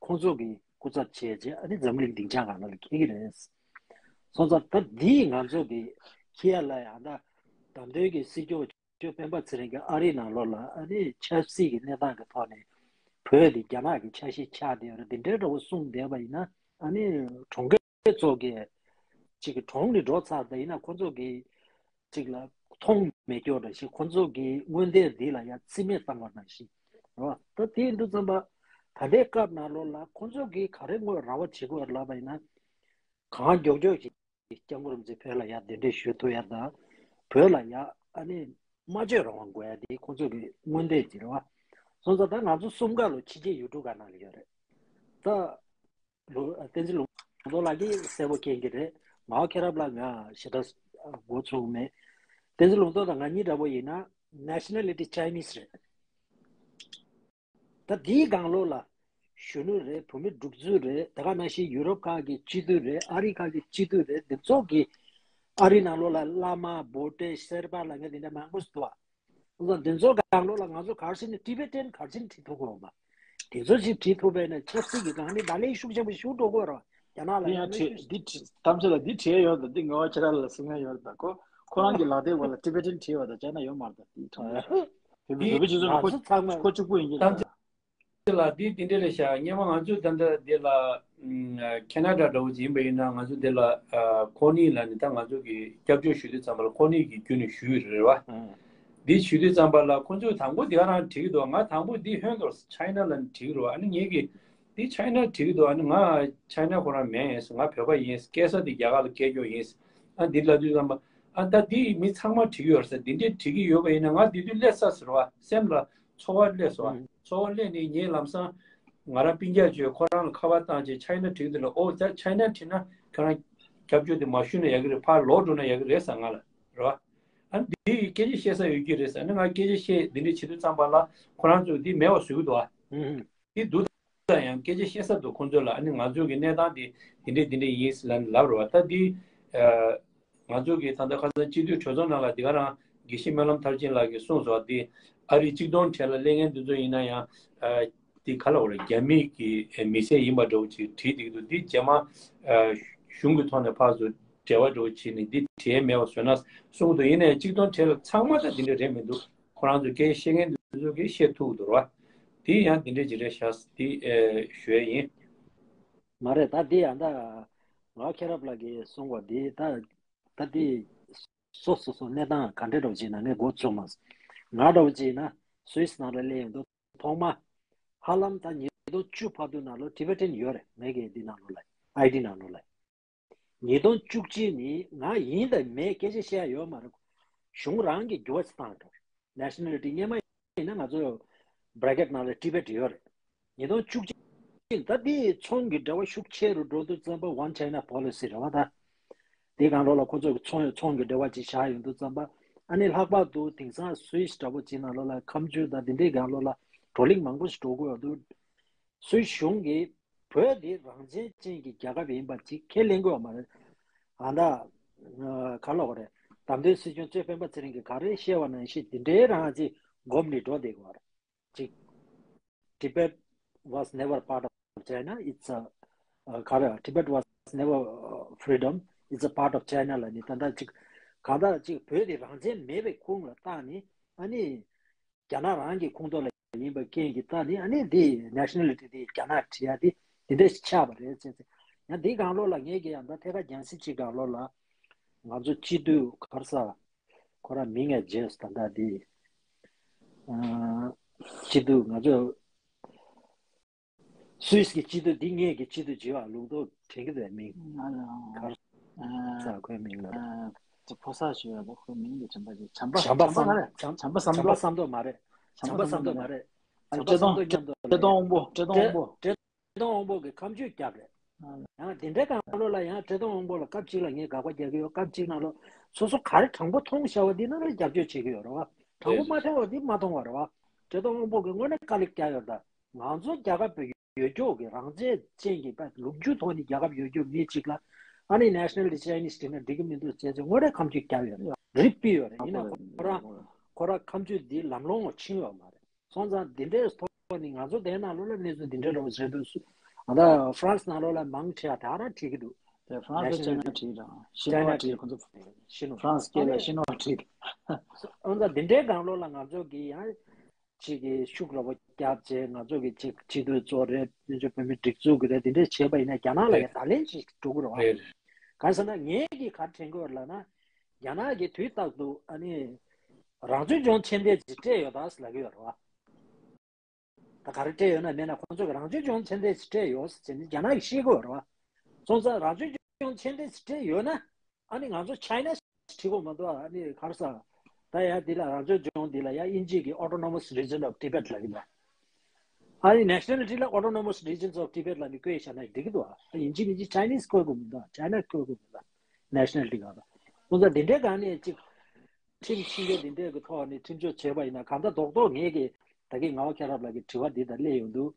ཁོང་ཚོ་གི་སྐུ་ཚབ་བྱས་རྗེས་ཨ་ནི་འཛམ་གླིང་སྡིངས་ཆ་སྒང་ལ་འཁྱེར་གྱི་རེད། སོང་ཙང་ད་འདི་ང་ཚོ་གི་འཁྱེར་ཡ་ལ་ཡང་ད་ད་ལྟའི་གི་སྲིད་སྐྱོང་ཆོས་སྤེན་པ་ཚེ་རིང་གིས་ཨ་རིའི་ནང་ལོགས་ལ་ཨ་ནི་ཆབ་སྲིད་ཀྱི་གནས་སྟངས་ཀྱི་ཐོག་ནས་བོད་འདི་རྒྱ་ནག་གི་ཆ་ཤས་ཆགས་བསྡད་ཡོད་རེད། འདི་འདྲའི་འདྲ་བོ་གསུངས་བསྡད་པ་ཡིན་ན་ཨ་ནི་གྲོངས་མཁན་ཚོ་གི་ཅིག་གི་གྲོངས་ནས་འགྲོ་ཚར། ད་ཡིན་ན་ཁོ་ཚོ་གི་ཅིག་ལ་མཐོང་མེད་སྐྱོ་འདྲ་ཞིག་ཁོ་ཚོ་གི་མངོན་འདོད་འདི་ལ་ཡ་རྩིས་མེད་བཏང་བ་ནང་བཞིན་རེད་བ། ད་དེ་ཡིན་དུས་ཙམ་པ་ད་ལྟའི་སྐབས་ནང་ལོགས་ལ་ཁོ་ཚོ་གི་ག་རེ་དངོས་ར་བ་བྱེད་དགོས་ལབ་པ་ཡིན་ན། གང་མགྱོགས་མགྱོགས་ཤིག་སྐྱབས་མགོན་རིན་པོ་ཆེ་བོད་ལ་ཡ་གདན་འདྲེན་ཞུ་ཐུབ་ཡ་དང་། བོད་ལ་ཡ་ཨ་ནི་སྨྲ་བརྗོད་རང་དབང་དགོས་ཡ་དེ་ཁོང་ཚོ་གི་མངོན་འདོད་ཅིག་རེད་བ། སོང་ཙང་ད་ང་ཚོ་གསུམ་ཀ་ལོ་ཕྱི་རྒྱལ་ཡུལ་གྲུ་ཁག་ནང་ལ་ཡོད་རེད། ད་ལོ་བསྟན་འཛིན་ལུང་རྟོགས་ལགས་ཀྱིས་གསལ་པོ་མཁྱེན་གྱི་རེད། ངག་དབང་མཁྱེན་རབ་ལགས་ང་ཞེ་དྲག་མགོ་ཚོས་མེད། བསྟན་འཛིན་ལུང་རྟོགས་དང་ང་གཉིས་འདྲ་པོ་ཡིན་ན་ནེ་ཤ་ནལ་ཊི་ཆའི་ནིས་རེད། ད་འདིའི་སྒང་ལོགས་ལ་གཞོན་ནུ་རེད། བོད་མི་སྒྲིག་འཛུགས་རེད། དེ་ག་ནང་བཞིན་ཡུ་རོབ་ཁག་གི་སྤྱི་འཐུས་རེད། ཨ་རི་ཁག་གི་སྤྱི་འཐུས་རེད། འདི་ཚོ་གི་ཨ་རི་ནང་ལོགས་ལ་བླ་མ་བྷོ་ཊལ་ཤེར་པ་ལབ་མཁན་དེ་འདྲ་མང་པོ་ཞིག་འདུག་བ། འདི་ཚོ་སྒང་ལོགས་ལ་ང་ཚོ་ག་རེ་ཟེར་ན་ཊི་བེ་ཊན་ག་རེ་ཟེར་ན་བྲིས་ཐུབ་དགོས་བ། དེ་ཚོ་ཞིག་བྲིས་ཐུབ་པས་ན་ཆབ་སྲིད་ཀྱི་སྒང་ནས་ད་ལན་ཤུགས་ཆེན་པོ་ཞིག་འགྲོ་དགོས་རེད་བ། རྒྱ་ནག་ལ་ཡང་ཡང་གནོན་ཤུགས་ཤིག་འདི་བྲིས་གཏམ་བཤད་ལ་འདི་བྲིས་ཡོད་ད། འདི་ངག་དབང་ཁྱེད་རང་ལ་གསུང་ཡ་ཡོད་ད། ཁོ་ཁོ་རང་གི་ལག་དེབ་བར་ལ་ཊི་བེ་ཊན་བྲིས་ཡོད་ད། རྒྱ་ནག་ཡོད་མ་རེད་ད། འདི་ཁྲོམ་ར་འདི་བོད་པའི་སྤྱི་ཚོགས་ལ་ཁོ་ཁོ་གཅིག་པུ་ཡིན་གྱི་རེད། ལ་འདི་འདི་འདྲ་རེད་ཤག་སྔོན་མ་ང་ཚོ་ད་ལྟ་འདི་ལ་ཨམ་ཁེ་ན་ཌ་འདྲ་བོ་ཅིག་ཡིན་པ་ཡིན་ན། ང་ཚོ་འདི་ལ་ཨ་ཁོ་ནི་ལ་ནི་ད་ང་ཚོ་གི་སྐྱབས་བཅོལ་ཞུ་དུས་ཙམ་པ་ལ་ཁོ་ནི་གི་བརྒྱུད་ནས་ཞུས་ཡོད་རེད་བ། ཨང་། འདི་ཞུ་དུས་ཙམ་པ་ལ་ཁོ་ཚོས་དང་པོ་འདི་ག་རང་བྲིས་ཀྱི་འདུག་ང་དང་པོ་འདི་ཧོན་དུ་ཆའི་ན་ལ་ནི་བྲིས་ཀྱི་རེད་བ། ཨ་ནི་ངེད་ཀྱི་འདི་ཆའི་ན་བྲིས་ཀྱི་འདུག་ཨ་ནི་ང་ཆའི་ན་ཁོ་རང་མིན་ཡིན། ང་བོད་པ་ཡིན། སྐྱེས་ས་འདི་རྒྱ་གར་ལ་སྐྱེས་རྒྱུ་ཡིན། ཨ་འདི་ལབ་དུས་ཙམ་པ་ཨ་ད་འདི་མི་ཚང་མ་བྲིས་ཀྱི་ཡོད་རེད་ཟེར། འདི་འདྲས་བྲིས་ཀྱི་ཡོད་པ་ཡིན་ན་ང་འདི་དུས་སླེབས་ས་ཟེར་བ་སེམས་ལ་ཚོར་བ་སླེབས་སོང་བ། ཨང་། ཚོར་བ་སླེབས་ནས་ངས་ལམ་སང་ང་རང་སྤུན་ཀྱག་ཚོས་ཁོ་རང་ལ་ཁ་པར་བཏང་བྱས་ཆའི་ན་བྲིས་འདི་ལ། ཨོ་ད་ཆའི་ན་བྲིས་ན་ཁྱོད་རང་སྐྱབས་བཅོལ་དེ་མ་ཞུས་ན་ཡག་གི་རེད། ཕར་ལོག་འགྲོ་ན་ཡག་གི་རེད་ཟེར་ང་ལ་རེད་བ། ཨ་ནི་འདི་ཡི་སྐད་ཆ་བཤད་ས་ཡོད་ཀྱི་རེད་ཟེར། ཨ་ནི་ང་སྐད་ཆ་བཤད་འདི་འདྲས་བྱེད་དུས་ཙམ་པ་ལ་ཁོ་རང་ཚོས་འདི་མེད་པ་བཟོ་གི་འདུག་བ། ཨང་། འདི་འདུག་ད་ཡང་སྐད་ཆ་བཤད་ས་འདུག་ཁོང་ཚོ་ལ། ཨ་ནི་ང་ཚོ་གི་གནས་སྟངས་འདི་འདི་འདྲས་འདི་འདྲས་ཡིན་ཟེར་ལབ་ནས་ལབ་རེད་བ། ད་འདི་ཨ། ང་ཚོ་གི་ད་ལྟ་ཁ་སང་སྤྱི་འཐུས་གྲོས་ཚོགས་ནང་ལ་འདི་ག་རང་དགེ་བཤེས་སྨོན་ལམ་མཐར་ཕྱིན་ལགས་ཀྱིས་གསུངས་སོང་། འདི་ ཨ་རི་གཅིག་སྟོང་གྲས་ལ་སླེབས་མཁན་དེ་ཚོ་ཡིན་ན་ཡང་། ཨ། དེ་ག་ལ་བ་རེད། རྒྱ་མི་གི་མི་སེར་ཡིན་པ་འདྲ་བོ་ཅིག་བྲིས་བསྡད་ཀྱི་འདུག་འདི་རྗེས་མ་ཨ་གཞུང་གི་ཐོག་ནས་ཕར་ཚུར་འབྲེལ་བ་འདྲ་བོ་བྱས་ནས་འདི་བྲིས་མེད་པ་བཟོས་ན་གསུང་གི་འདུག་ཡིན་ནའི་གཅིག་སྟོང་གྲས་ལ་ཚང་མ་ད་འདི་འདྲ་རེད་མི་འདུག་ཁོ་རང་ཚོ་སྐད་བཤད་མཁན་དེ་ཚོ་གིས་བཤད་ཐུབ་ཀྱི་འདུག་ར། དེ་ཡང་འདི་འདྲ་ཅིག་རེད་ཤག་འདི་ཨ་ཞུ་ཡ་ཡིན། མ་རེད། ད་འདི་ཡང་ད་ང་ཁྱེད་རབ་ལགས་ཀྱིས་གསུངས་པ་འདི་ད་ད་འདི་སོ་སོ་སོ་གནས་སྟངས་ག་འདྲ་འདྲ་བོ་ཅིག་ན་ངས་མགོ་ཚོས་མ་སོང་། ང་འདྲ་བོ་ཅིག་ན་སུད་སི་ནང་ལ་སླེབས་ཡོང་དུས་ཐོག་མ་ཧ་ལམ་ད་ཉིས་སྟོང་བཅུ་བར་དུ་ནང་ལོགས་ཊི་བེ་ཊན་ཡོད་རེད། ངའི་གི་འདི་ནང་ལོགས་ལ་ཨའི་ཌི་ནང་ལོགས་ལ། ཉིས་སྟོང་བཅུ་གཅིག་ནི་ང་ཡིན་དང་མེད་སྐད་ཆ་བཤད་ཡ་ཡོད་མ་རེད། གཞུང་རང་གིས་འགྱུར་བ་ཞིག་བཏང་འགྲོ། ནེ་ཤ་ནལ་ཊི་སྔོན་མ་ཡིན་ན་ང་ཚོ་བྷ་རེ་ཀེཊ་ནང་ལ་ཊི་བེཊ་ཡོད་རེད། ཉིས་སྟོང་བཅུ་གཅིག་ད་དེའི་ཚོང་གི་འབྲེལ་བ་ཤུགས་ཆེ་རུ་འགྲོ་དུས་ཙམ་པ་One China Policy རེད་བ་ད། དེའི་སྒང་ལོགས་ལ་ཁོ་ཚོ་གི་ཚོང་ཚོང་གི་འབྲེལ་བ་ཅིག་བཞག་ཡོང་དུས་ཙམ་པ་ཨ་ནི་ལྷག་པར་དུ་དེང་སང་སུད་སི་འདྲ་པོ་ཅིག་ནང་ལོགས་ལ་ཁ་མཆུ་དང་དེ་འདྲའི་སྒང་ལོགས་ལ་བགྲོ་གླེང་མང་པོ་ཞིག་འགྲོ་གི་ཡོད་དུས། སུད་སི་གཞུང་གིས་བོད་འདི་རང་བཙན་ཅན་གྱི་རྒྱལ་ཁབ་ཡིན་པ་ཅིག་ཁས་ལེན་གྱི་ཡོད་མ་རེད། ཨ་ད། ག་ལབ་དགོས་རེད། བདམས་ཐོན་སྲིད་སྐྱོང་གཙོས་སྤེན་པ་ཚེ་རིང་གིས་ག་རེ་བཤད་པ་ནང་བཞིན་དེ་འདྲའི་རང་ཅིག་སྒོམ་ནས་འགྲོ་བསྡད་ཀྱི་ཡོད་རེད། ཅིག Tibet was never part of China. It's a ག་རེ། Tibet was never freedom. It's a part of China ལབ་ནས་ད་ལྟ་ཅིག་གང་ལྟར་ཅིག་བོད་དེ་རང་བཙན་མེད་པའི་ཁུངས་ལ་བཏགས་ནས་ཨ་ནི། རྒྱ་ནག་རང་གི་ཁོངས་གཏོགས་ལ་ཡིན་པའི་རྐྱེན་གྱིས་ད་ནི་ཨ་ནི་འདི་ནེ་ཤ་ནལ་ཊི་འདི་རྒྱ་ནག་བྲིས་ཡ་འདི་འདི་འདྲ་ཞིག་ཆགས་པ་རེད་ཟེར་ཚེ། ཡང་འདི་སྒང་ལོགས་ལ་ངས་ཀྱི་ཡང་ད་ཐད་ཀར་རྒྱང་སྲིང་གཅིག་སྒང་ལོགས་ལ་ང་ཚོ་སྤྱི་འཐུས་ག་རེ་ཟ་ཁོ་རང་མིང་ངས་བརྗེད་སོང་ད་ལྟ་འདི། ཨ། སྤྱི་འཐུས་ང་ཚོ་སུད་སི་གི་སྤྱི་འཐུས་འདི་ངེད་ཀྱི་སྤྱི་འཐུས་བྱེད་པ་ལུང་རྟོགས་དྲན་གྱི་རེད། མིང་ང་ལ་གར་ཨ་ས་ཁོའི་མིང་ལ་ཨ་ཅི་ཕོ་གསར་ཞུ་ཡ་ད་ཁོའི་མིང་གི་བྱམས་པ་ཅི་བྱམས་པ་བྱམས་པ་བསམ་ག་རེད། བྱམས་པ་བསམ་བློ། བྱམས་པ་བསམ་བློ་མ་རེད། བྱམས་པ་བསམ་བློ་མ་རེད། བྱམས་པ་བསམ་བློ་མཉམ་དུ་བཀྲས་མཐོང་དབང་པོ། བཀྲས་མཐོང་དབང་པོ། བཀྲས་མཐོང་དབང་པོ་གི་ཁ་མཆུ་རྒྱབ་རེད། ཡང་དེ་འདྲའི་སྒང་ལོགས་ལ་ཡང་བཀྲས་མཐོང་དབང་པོ་ལ་སྐབས་གཅིག་ལ་ངས་དགག་པ་རྒྱག་གི་ཡོད། སྐབས་གཅིག་ནང་ལོགས་སོ་སོ་ག་རེ་དྲང་པོ་མཐོང་བཞག་པ་འདི་ནང་ལ་རྒྱབ་སྐྱོར་བྱེད་ཀྱི་ཡོད་རེད་བ། དྲང་པོ་མ་མཐོང་བ་འདི་མ་མཐོང་བ་རེད་བ། བཀྲས་མཐོང་དབང་པོ་གིས་དངོས་གནས་དཀའ་ལས་བརྒྱབ་ཡོད་ད། ང་ཚོ་རྒྱལ་ཁབ་ཡོད་རྒྱུ་གི་རང་བཙན་ཅན་གྱི་ལུགས་རྒྱུ་ཐོག་ནས་རྒྱལ་ཁབ་ཡོད་རྒྱུ་མི་གཅིག་ལ་ཨ་ནི་Nationality Chinese བྲིས་ན་འགྲིག་གི་མི་འདུག་ཅེས་ཚེ་དངོས་གནས་ཁ་མཆུ་བརྒྱབ་ཡོད་རེད། རིགས་ཕུད་ཡོད་རེད། ཡིན་ན་ཁོ་རང་ཁོ་རང་ཁ་མཆུ་འདི་ལམ་ལྷོང་ངོ་ཕྱིན་ཡོད་མ་རེད། སོང་ཙང་འདི་འདྲའི་ཐོག་ནས་ང་ཚོ་དེ་ནང་ལོགས་ལ་གནས་ཚུལ་འདི་འདྲའི་རོ་བཟོས་འདུག་སུ། ཨ་ད་ཧྥ་རན་སི་ནང་ལོགས་ལ་མང་ཆེ་བ་དེ་ག་རང་བྲིས་ཀྱི་འདུག་དེ་ཧྥ་རན་སི་ཅན་ན་བྲིས་དང་ཤི་ནོ་བྲིས་ཁོ་ཚོ་ཤི་ནོ་ཧྥ་རན་སི་སྐད་ལ་ཤི་ནོ་བྲིས། འོན་ཀྱང་འདི་འདྲའི་སྒང་ལོགས་ལ་ང་ཚོ་གི་ཡང་ཅིག་གི་ཤུགས་ར་བ་རྒྱབ་བྱས་ང་ཚོ་གི་ཅིག་སྤྱི་འཐུས་ཚོ་རེད། བཙན་བྱོལ་བོད་མི་སྒྲིག་འཛུགས་གི་རེད། འདི་འདྲས་བྱས་པ་ཡིན་ན་རྒྱ་ནག་ལ་ཡང་བརྡ་ལན་ཅིག་འགྲོ་གི་རེད་བ། གང་ཟེར་ན་ངས་གི་ག་རེ་དྲན་གི་ཡོད་ལབ་ན་རྒྱ་ནག་གི་དུས་རྟག་ཏུ་ཨ་ནི་རང་སྐྱོང་ལྗོངས་མཆན་འདེབས་ཅིག་སྤྲད་ཡོད་ད་ཟེར་ལབ་གི་ཡོད་རེད་བ། ད་ག་རེ་སྤྲད་ཡོད་ན་མེད་ན་ཁོང་ཚོ་གི་རང་སྐྱོང་ལྗོངས་མཆན་འདེབས་ཅིག་སྤྲད་ཡོད་ཟེར་བྱས་ནས་རྒྱ་ནག་གིས་ཤེས་གི་ཡོད་རེད་བ། སོང་ཙང་རང་སྐྱོང་ལྗོངས་མཆན་འདེབས་ཅིག་སྤྲད་ཡོད་ན་ཨ་ནི་ང་ཚོ་ཆའི་ན་ཁྲིད་དགོས་མ་གཏོགས་ཨ་ནི་ག་རེ་ཟ། ད་ཡང་འདི་ལ་རང་སྐྱོང་ལྗོངས་འདི་ལ་ཡང་དབྱིན་ཇི་གི་Autonomous Region of Tibet ལབ་ཀྱི་འདུག་ཨ་ནི་Nationality ལ་Autonomous Regions of Tibet ལབ་ནས་བཀོད་བཞག་ན་འགྲིག་གི་འདུག་ཨ་ཡིན་གཅིག་མིན་གཅིག་Chinese བཀོད་དགོས་མི་འདུག China བཀོད་དགོས་མི་འདུག Nationality གང་ལ། སོང་ཙང་འདི་འདྲའི་སྒང་ནས་ཅིག་ཁྲིམས་ཤིང་གི་འདི་འདྲའི་གི་ཐོག་ནས་ཁྲིམས་གཅོད་བྱས་པ་ཡིན་ན་གང་ལྟར་རྡོག་རྡོག་ངེད་ཀྱི་ད་གིན་ངག་དབང་ཁྱེད་རབ་ལགས་ཀྱི་དྲི་བ་འདི་དང་སླེབས་ཡོང་འདུག་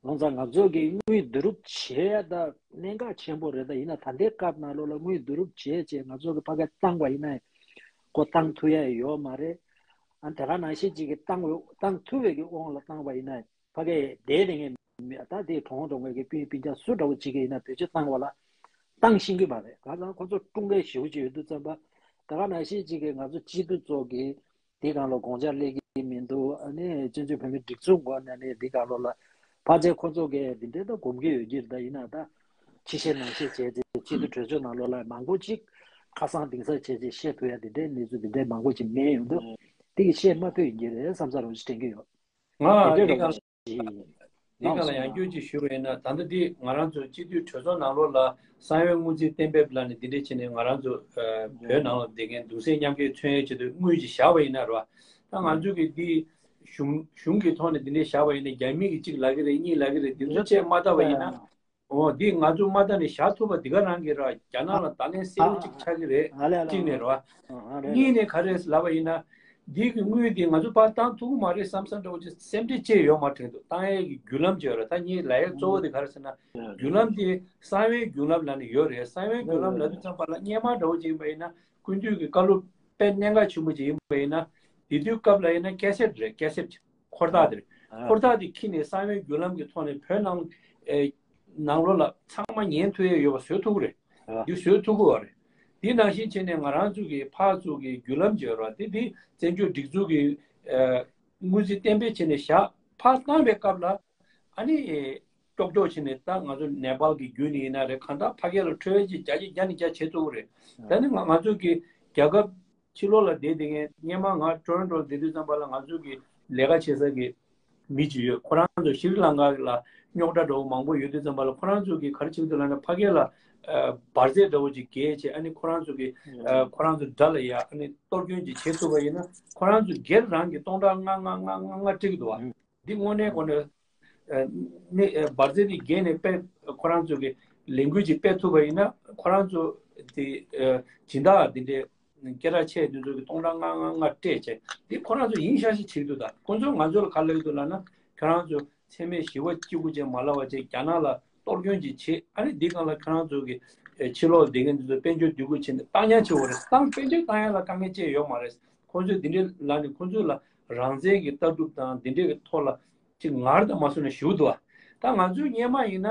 སོང་ཙང་ང་ཚོ་གིས་དངུལ་བསྡུ་རུབ་བྱས་ད་གནད་འགག་ཆེན་པོ་རེད། ད་ཡིན་ན་ད་ལྟའི་སྐབས་ནང་ལོགས་ལ་དངུལ་བསྡུ་རུབ་བྱས་བྱས་ང་ཚོ་གིས་ཕ་གིར་བཏང་བ་ཡིན་ན་ཁོ་བཏང་ཐུབ་ཡ་ཡོད་མ་རེད། ཨ་དེ་ག་ནང་བཞིན་ཅིག་གིས་བཏང་བ་བཏང་ཐུབ་པའི་གི་དབང་ལ་བཏང་བ་ཡིན་ན་ཕ་གིར་བསྡད་དེ་ངས་མི་ད་དེ་གྲོང་གྲོང་གི་སྤུན་སྤུན་ཀྱག་སུ་འདྲ་བོ་ཅིག་གིས་ཡིན་ན་བེད་སྤྱོད་བཏང་བ་ལ་བཏང་ཤེས་ཀྱི་མ་རེད། གང་ལྟར་ཁོ་ཚོ་ཀྲུང་གའི་ཞེ་པོ་ཅིག་ཡོད་དུས་ཙམ་པ་དེ་ག་ནང་བཞིན་ཅིག་གིས་ང་ཚོ་སྤྱི་འཐུས་ཚོ་གིས། དེའི་སྒང་ལ་དགོངས་འཆར་སླེབས་ཀྱི་མི་འདུག་ཨ་ནི་བཙན་བྱོལ་བོད་མིའི་སྒྲིག་འཛུགས་སྒོ་ནས་ནི་དེའི་སྒང་ལོགས་ལ་ཕལ་ཆེར་ཁོ་ཚོ་གིས་འདི་འདྲའི་ད་གོམས་ཀྱི་ཡོད་ཀྱི་རེད། ད་ཡིན་ན་ད་ཕྱི་བཤད་ནང་བཤད་བྱས་ཏེ་སྤྱི་འཐུས་གྲོས་ཚོགས་ནང་ལོགས་ལ་མང་པོ་ཅིག་ཁ་སང་དེང་སང་བྱས་ཏེ་བཤད་ཐུབ་ཡ་དེ་འདྲའི་གནས་ཚུལ་དེ་འདྲའི་མང་པོ་ཅིག་མེད་ཡོང་དུས་དེ་གི་བཤད་མ་ཐུབ་ཡིན་གྱི་རེད་བསམ་ས་རོགས་ཅིག་དྲན་གྱི་ཡོད། ང་དེ་འདྲའི་སྒང་ལ་རོགས་ཅིག་དེའི་ལགས་སྒང་ལ་སོ། ཡང་བསྐྱར་ཅིག་ཞུ་བ་ཡིན་ན་ད་ལྟ་འདི་ང་རང་ཚོ་སྤྱི་འཐུས་གྲོས་ཚོགས་ནང་ལོགས་ལ་གསང་བའི་དངུལ་རྩིས་གཏན་འབེབས་ལབ་ནས་འདི་འདྲས་བྱས་ནས་ང་རང་ཚོ་ཨ་བོད་ནང་ལ་བསྡད་མཁན་གདུང་སེམས་མཉམ་སྐྱེད་མཚོན་ཡས་ཆེད་དུ་དངུལ་ཅིག་བཞག་པ་ཡིན་ན་རེད་བ། ད་ང་ཚོ་གི་འདི་གཞུང་གཞུང་གི་ཐོག་ནས་འདི་འདྲས་བཞག་པ་ཡིན་ན་རྒྱ་མི་གིས་གཅིག་ལབ་ཀྱི་རེད། གཉིས་ལབ་ཀྱི་རེད། འདི་ཚོ་བཅས་མ་བལྟ་བ་ཡིན་ན། འོ་འདི་ང་ཚོ་མ་བལྟ་ནས་བཞག་ཐུབ་པ་འདི་ག་རང་གི་ར། རྒྱ་ནག་ལ་བརྡ་ལན་གསལ་པོ་ཅིག་ཆགས་ཀྱི་རེད། ཨ་ལས་ཨ་ལས། གཅིག་ནས་རེད་བ། ཨ་རེད། གཉིས་ནས་ག་རེ་ལབ་པ་ཡིན་ན། འདི་གི་དངུལ་འདི་ང་ཚོ་ཕར་བཏང་ཐུབ་ཀྱི་མ་རེད་བསམ་བསམ་འདྲ་བོ་ཅིག་སེམས་ཁྲལ་ཅིག་ཡོད་མ་དྲན་འདུག་བཏང་ཡས་ཀྱི་བརྒྱུད་ལམ་ཅིག་ཡོད་རེད། ད་ངའི་ལབ་ཡས་གཙོ་བོ་འདི་ག་རེ་ཟེར་ན། བརྒྱུད་ལམ་འདི་གསང་བའི་བརྒྱུད་ལམ་ལབ་ནས་ཡོད་རེད། གསང་བའི་བརྒྱུད་ལམ་ལབ་དུས་ཙམ་པ་ལ་སྔོན་མ་འདྲ་བོ་ཅིག་ཡིན་པ་ཡིན་ན་སྐུ་མདུན་གྱི་བཀའ་སློབ་དཔེ་གནད་འགག་ཆེན་པོ་ཅིག་ཡིན་པ་ཡིན་ན། དེ་དུས་སྐབས་ལ་ཡིན་ན་ཀེ་སེཊ་རེད། ཀེ་སེཊ་འཁོར་ཐག་དེ་རེད། འཁོར་ཐག་དེ་ཁྱེར་ནས་གསང་བའི་རྒྱུད་ལམ་གྱི་ཐོག་ནས་བོད་ནང་ཨེ་ནང་ལོགས་ལ་ཚང་མ་ཉན་ཐུབ་ཡས་ཡོད་པ་བཟོ་ཐུབ་ཀྱི་རེད། འདི་བཟོ་ཐུབ་ཀྱི་ཡོད་རེད། དེ་ནང་བཞིན་བྱས་ནས་ང་རང་ཚོ་གི་ཕར་ཚུར་གྱི་རྒྱུད་ལམ་བརྗེ་བ་དེ་དེ་བཙན་བྱོལ་སྒྲིག་འཛུགས་ཀྱི་ཨེ་དངུལ་རྩིས་གཏན་འབེབས་བྱས་ནས་བཞག་ཕར་བཏང་བའི་སྐབས་ལ་ཨ་ནི་ཀྱོག་ཀྱོག་བྱས་ནས། ད་ང་ཚོ་ནེ་པཱལ་གྱི་བརྒྱུད་ནས་ཡིན་ན་རེད། གང་ལྟར་ཕ་གི་ལ་འཕྲོད་བཞེས་བརྒྱ་ཆ་བརྒྱ་ནས་བརྒྱ་བྱེད་ཐུབ་ཀྱི་རེད། ད་ནི་ང་ང་ཚོ་གི་རྒྱལ་ཁབ་ཕྱི་ལོགས་ལ་བསྡད་བསྡད་མཁན། སྔོན་མ་ང་ཊོ་རོན་ཊོ་ལ་བསྡད་དུས་ཙམ་པ་ལ་ང་ཚོ་གི་ལས་ཀ་བྱེད་ས་གི་མི་ཅིག་ཡོད། ཁོ་རང་ཚོ་ཤྲི་ལང་ཀ་ལ་རྙོག་དྲ་འདྲ་བོ་མང་པོ་ཡོད་དུས་ཙམ་པ་ལ་ཁོ་རང་ཚོ་གིས་ག་རེ་བྱེད་ཀྱི་འདུག་ལབ་ན། ཕ་གི་ལ་ཨ་འབར་རྫས་འདྲ་བོ་ཅིག་བརྒལ་བྱས། ཨ་ནི་ཁོ་རང་ཚོ་གི་ཨ་ཁོ་རང་ཚོ་དགྲ་ལ་ཡ་ཨ་ནི་གཏོར་སྐྱོན་ཅིག་བྱེད་ཐུབ་པ་ཡིན་ན། ཁོ་རང་ཚོ་སྒེར་རང་གི་སྟོང་ཕྲག་ལྔ་ལྔ་ལྔ་ལྔ་ལྔ་སྤྲད་ཀྱི་འདུག་བ། འདི་དངོས་གནས་དངོས་གནས་ཨ་ནི་ཨ་འབར་རྫས་འདི་བརྒལ་ནས་དཔེ་ཁོ་རང་ཚོ་གི་ལས་འགུལ་ཅིག་སྤེལ་ཐུབ་པ་ཡིན་ན། ཁོ་རང་ཚོ་དེ་ཨ་སྦྱིན་བདག་འདི་འདྲའི་སྐད་གྲགས་ཆེ་དེ་ཚོ་གི་སྟོང་ཕྲག་ལྔ་ལྔ་ལྔ་སྤྲད་བྱས། འདི་ཁོ་རང་ཚོ་ཡིན་ཤག་ཤག་བྱེད་ཀྱི་འདུག་ད་ཁོ་ཚོས་ང་ཚོ་ལ་ག་རེ་ལབ་ཀྱི་འདུག་ལབ་ན། ཁྱོད་རང་ཚོ་འཚེ་མེད་ཞི་བ་གཅིག་པུ་ཅིག་མ་ལབ་པ་བྱས། རྒྱ་ནག་ལ་གཏོར་སྐྱོན་ཅིག་བྱེད། ཨ་ནི་འདི་སྒང་ལ་ཁྱོད་རང་ཚོ་གི་ཨེ་ཕྱི་ལོགས་ལ་བསྡད་མཁན་འདི་ཚོ་དཔལ་འབྱོར་སྡུག་གུ་བྱས་ནས་བཏང་ཉར་བྱེད་དགོས་རེད། བཏང་དཔལ་འབྱོར་བཏང་ཡ་ལ་དཀའ་ངལ་ཅི་ཡང་ཡོད་མ་རེད། ཁོ་ཚོས་འདི་འདྲའི་ལབ་ནས་ཁོ་ཚོ་ལ་རང་བཙན་གྱི་ལྟ་གྲུབ་དང་འདི་འདྲའི་གི་ཐོག་ལ་ཅིག་ངར་དང་མ་སོང་ན་ཞུ་འདུག་བ། ད་ང་ཚོའི་སྔོན་མ་ཡིན་ན་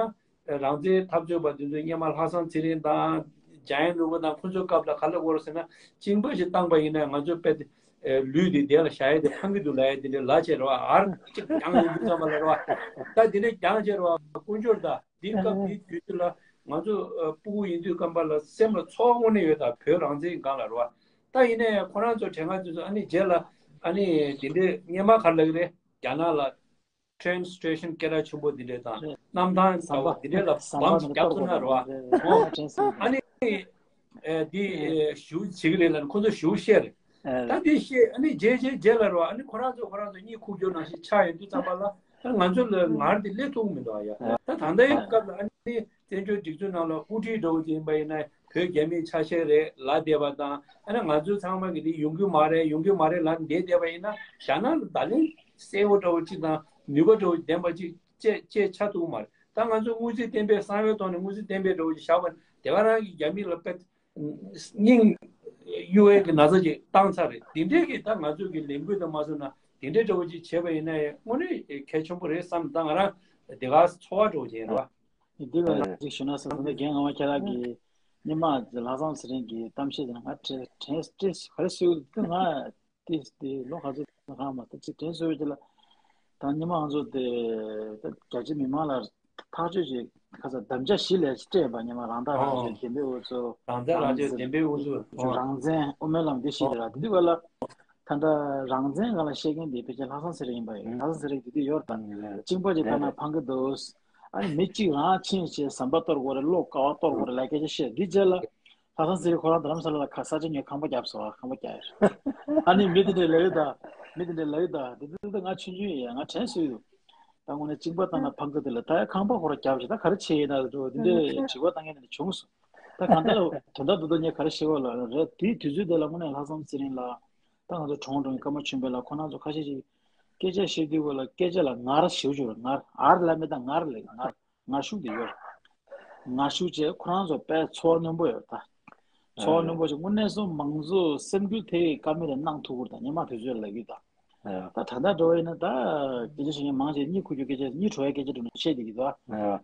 རང་བཙན་འཐབ་རྩོད་པ་དེ་ཚོའི་སྔོན་མ་ལྷག་བསམ་ཚེ་རིང་དང་འཇམ་དབྱངས་ནོར་བུ་དང་ཁོ་ཚོའི་སྐབས་ལ་ག་རེ་ལབ་ཀྱི་ཡོད་རེད་ཟེར་ན། གཅིན་པ་ཞིག་བཏང་པ་ཡིན་ན་ང་ཚོ་དཔེ་དེ་ལུས་དེ་དེ་ལ་བཞག་ཡས་དེ་ཕངས་ཀྱི་འདུག་ལབ་ཡས་དེ་འདྲའི་ལབ་བྱས་རེད་བ། ཨར་གཅིག་རྒྱང་ཡོང་དུས་ཙམ་པ་ལ་རེད་བ། ད་དེ་འདྲའི་རྒྱང་བྱས་རེད་བ། དཀོན་མཆོག་ད་དེའི་སྐབས་དེའི་དུས་ཚོད་ལ་ང་ཚོ་ཨ་སྤུ་གུ་ཡིན་དུས་སྐབས་པ་ལ་སེམས་ལ་ཚོར་བ་དངོས་གནས་ཡོད། ད་བོད་རང་བཙན་སྒང་ལ་རེད་བ། ད་ཡིན་ནའི་ཁོ་རང་ཚོ་དྲན་ཁ་དེ་ཚོ། ཨ་ནི་རྗེས་ལ་ཨ་ནི་དེ་འདྲའི་སྔོན་མ་ག་རེ་ལབ་ཀྱི་རེད། རྒྱ་ནག་ལ་ཊེན་སི་ཊེ་ཤན་སྐད་གྲགས་ཆེན་པོ་འདི་འདྲ་དང་། རེད། གནམ་ཐང་ཟམ་པ་འདི་འདྲ་ལ་ཟམ་པ་བམ་ཞིག་བརྒྱབ་སོང་ན་རེད་བ། ཨོ། ཨ་ནི་ཨེ་འདི་ཨེ་ཞུ་བྱེད་ཀྱི་རེད་ལབ་ནས་ཁོ་ཚོ་ཞུ་བཤད་རེད། ཨེ། ད་འདི་བཤད། ཨ་ནི་རྗེས་རྗེས་རྗེས་ལ་རེད་བ། ཨ་ནི་ཁོ་རང་ཚོ་ཁོ་རང་ཚོ་གཉིད་ཁུག་རྒྱུ་ནང་བཞིན་ཆགས་ཡོང་དུས་ཙམ་པ་ལ། ཨ་ང་ཚོ་ལ་ངར་འདི་སླེབས་ཐུབ་ཀྱི་མི་འདུག་ཨ་ཡ། ཨེ། ད་ད་ལྟའི་སྐབས་ལ་ཨ་ནི་བཙན་བྱོལ་སྒྲིག་འཛུགས་ནང་ལ་དབུ་ཁྲིད་འདྲ་བོ་ཅིག་ཡིན་པ་ཡིན་ན། བོད་རྒྱ་མིའི་ཆ་ཤས་རེད་ལབ་བསྡད་པ་དང་། ཨ་ནི་ང་ཚོ་ཚང་མ་གི་དེ་ཡོང་གི་མ་རེད། ཡོང་གི་མ་རེད་ལབ་བསྡད་བསྡད་པ་ཡིན་ན། རྒྱ་ནག་ལ་ད་ལན་གསལ་བོ་འདྲ་བོ་ཅིག་དང་ནུས་པ་འདྲ་བོ་ལྡན་པ་ཅིག་བཅས་བཅས་ཆགས་ཐུབ་ཀྱི་མ་རེད། ད་ང་ཚོ་དངུལ་རྩིས་གཏན་འབེབས། གསང་བའི་ཐོག་ནས་དངུལ་རྩིས་གཏན་འབེབས་འདྲ་བོ་ཅིག་བཞག་པ་ནི། དེ་ག་རང་གི་རྒྱ་མི་ལ་དཔེ་སྙིང་གཡོ་བའི་གི་ན་ཚ་ཅིག་བཏང་ཚར་རེད། དེ་འདྲའི་གི་ད་ང་ཚོ་གི་ལས་འགུལ་དང་མ་སོང་ན་དེ་འདྲའི་འདྲ་བོ་ཅིག་བྱས་པ་ཡིན་ན་ཡང་དངོས་གནས་གལ་ཆེན་པོ་རེད་བསམ། ད་ང་རང་དེ་ག་ཚོར་བ་འདྲ་བོ་ཅིག་ཡིན་རེད་བ། འདི་ལ་ལ་ཅིག་ཞུ་ན་བསམ་སོང་། ད་རྒན་ངག་དབང་ཁྱེད་རང་གིས་སྔོན་མ་ལྷག་བསམ་ཚེ་རིང་གི་གཏམ་བཤད་དེ་ང་དྲན་དྲན་དྲན་ག་རེ་ཟེར་དུས། ང་དེ་དེ་ལོ་ག་ཚོད་གང་མ་ཐུབ་ཅིག་དྲན་སོང་། དེ་ལ་ད་སྔོན་མ་ང་ཚོ་དེ་ད་རྒྱ་ཆེ་མི་མང་ལ་ཐག་གཅོད་ཅིག་ཁ་ས་དམ་བཅའ་བཞི་ལས་སྤྲད་པ། སྔོན་མ་རང་ཐག་རང་གཅོད། ཨོ། བདེན་པའི་འུ་ཚུགས། རང་ཐག་རང་གཅོད། བདེན་པའི་འུ་ཚུགས། ཨོ། རང་བཙན། དབུ་མའི་ལམ་དེ་བཞི་དེ་ར། དེ་དུས་ག་ལ་ད་ལྟ་རང་བཙན་སྒང་ལ་བཤད་མཁན་དེ་ཕལ་ཆེར་ལྷག་བསམ་ཚེ་རིང་ཡིན་པ་ཡིན། ལྷག་བསམ་ཚེ་རིང་དེ་དུས་ཡོད་རེད་ད། གཅིན་པ་ཅིག་བཏང་ན་ཕངས་ཀྱི་འདུག། ཨ་ནི་མི་གཅིག་རང་ཕྱིན་བྱས་ཟམ་པ་གཏོར་དགོས་རེད། གློག་ཀ་བ་གཏོར་དགོས་རེད་ལབ་སྐད་ཆ་བཤད། འདི་རྗེས་ལ་ལྷག་བསམ་ཚེ་རིང་ཁོ་རང་རྡ་རམ་ས་ལ་ལ་ཁ་ས་ཆ་ཉོས་ཁང་པ་བརྒྱབ་སོང་། ཁང་པ་བརྒྱབ་ཡོད། ཨ་ནི་མི་དེ་འདྲས་ལབ་ཡོད་ད། མི་དེ་འདྲས་ལབ་ཡོད་ད། དེ་དུས་ད་ང་ཆུང་ཆུང་ཡིན། ང་དྲན་སོང་ཡོད། ད་དངོས་གནས་གཅིན་པ་བཏང་ན་ཕངས་ཀྱི་འདུག་ལབ། ད་ཡ་ཁང་པ་ཁོ་རང་བརྒྱབ་བྱས། ད་ག་རེ་བྱས་ཡིན་ན་འགྲོ། དེ་འདྲས་དྲི་བ་བཏང་མཁན་དེ་འདྲ་བྱུང་སོང་། ད་གང་ལྟར་དོན་དག་རྡོག་རྡོག་ངས་ག་རེ་བཤད་པ་ལ་རེད། དེའི་དུས་ཚོད་དེ་ལ་དངོས་གནས་ལྷག་བསམ་ཚེ་རིང་ལགས། ད་ང་ཚོ་གྲོང་གྲོང་སྐར་མ་ཆུང་བའི་ལ་ཁོ་རང་ཚོ་ཁ་ཤས་ཤིག་སྐད་ཆ་བཤད་དུས་གོ་ལ་སྐད་ཆ་ལ་ངར་ཞེ་པོ་ཅིག་ཡོད་རེད། ངར། ཨར་ལ་མེད་ད། ངར་ལབ། ངར། ངར་ཤུགས་དེ་ཡོད་རེད། ངར་ཤུགས་བྱས་ཁོ་རང་ཚོ་དཔེ་ཚོར་སྙོམས་པོ་ཡོད་རེད་ད། ཚོར་སྙོམས་པོ་བྱས། དངོས་གནས་སོ་མང་གཙོ་སེམས་འགུལ་ཐེབས་ཀྱི་ཀ་མེ་ར་གནང་ཐུབ་ཀྱི་རེད་ད། སྔོན་མ་དུས་ཚོད་ལ་ཡོད་ད། ད་ད་ལྟ་འགྲོ་བ་ཡིན་ན་ད་སྐད་ཆ་བཤད་མཁན་མང་ཆེ་གཉིད་ཁུག་རྒྱུ་སྐད་ཆ། གཉིད་བྲོ་བའི་སྐད་ཆ་འགྲོ་ནས་བཤད་བསྡད་ཀྱི་འདུག་ཨ།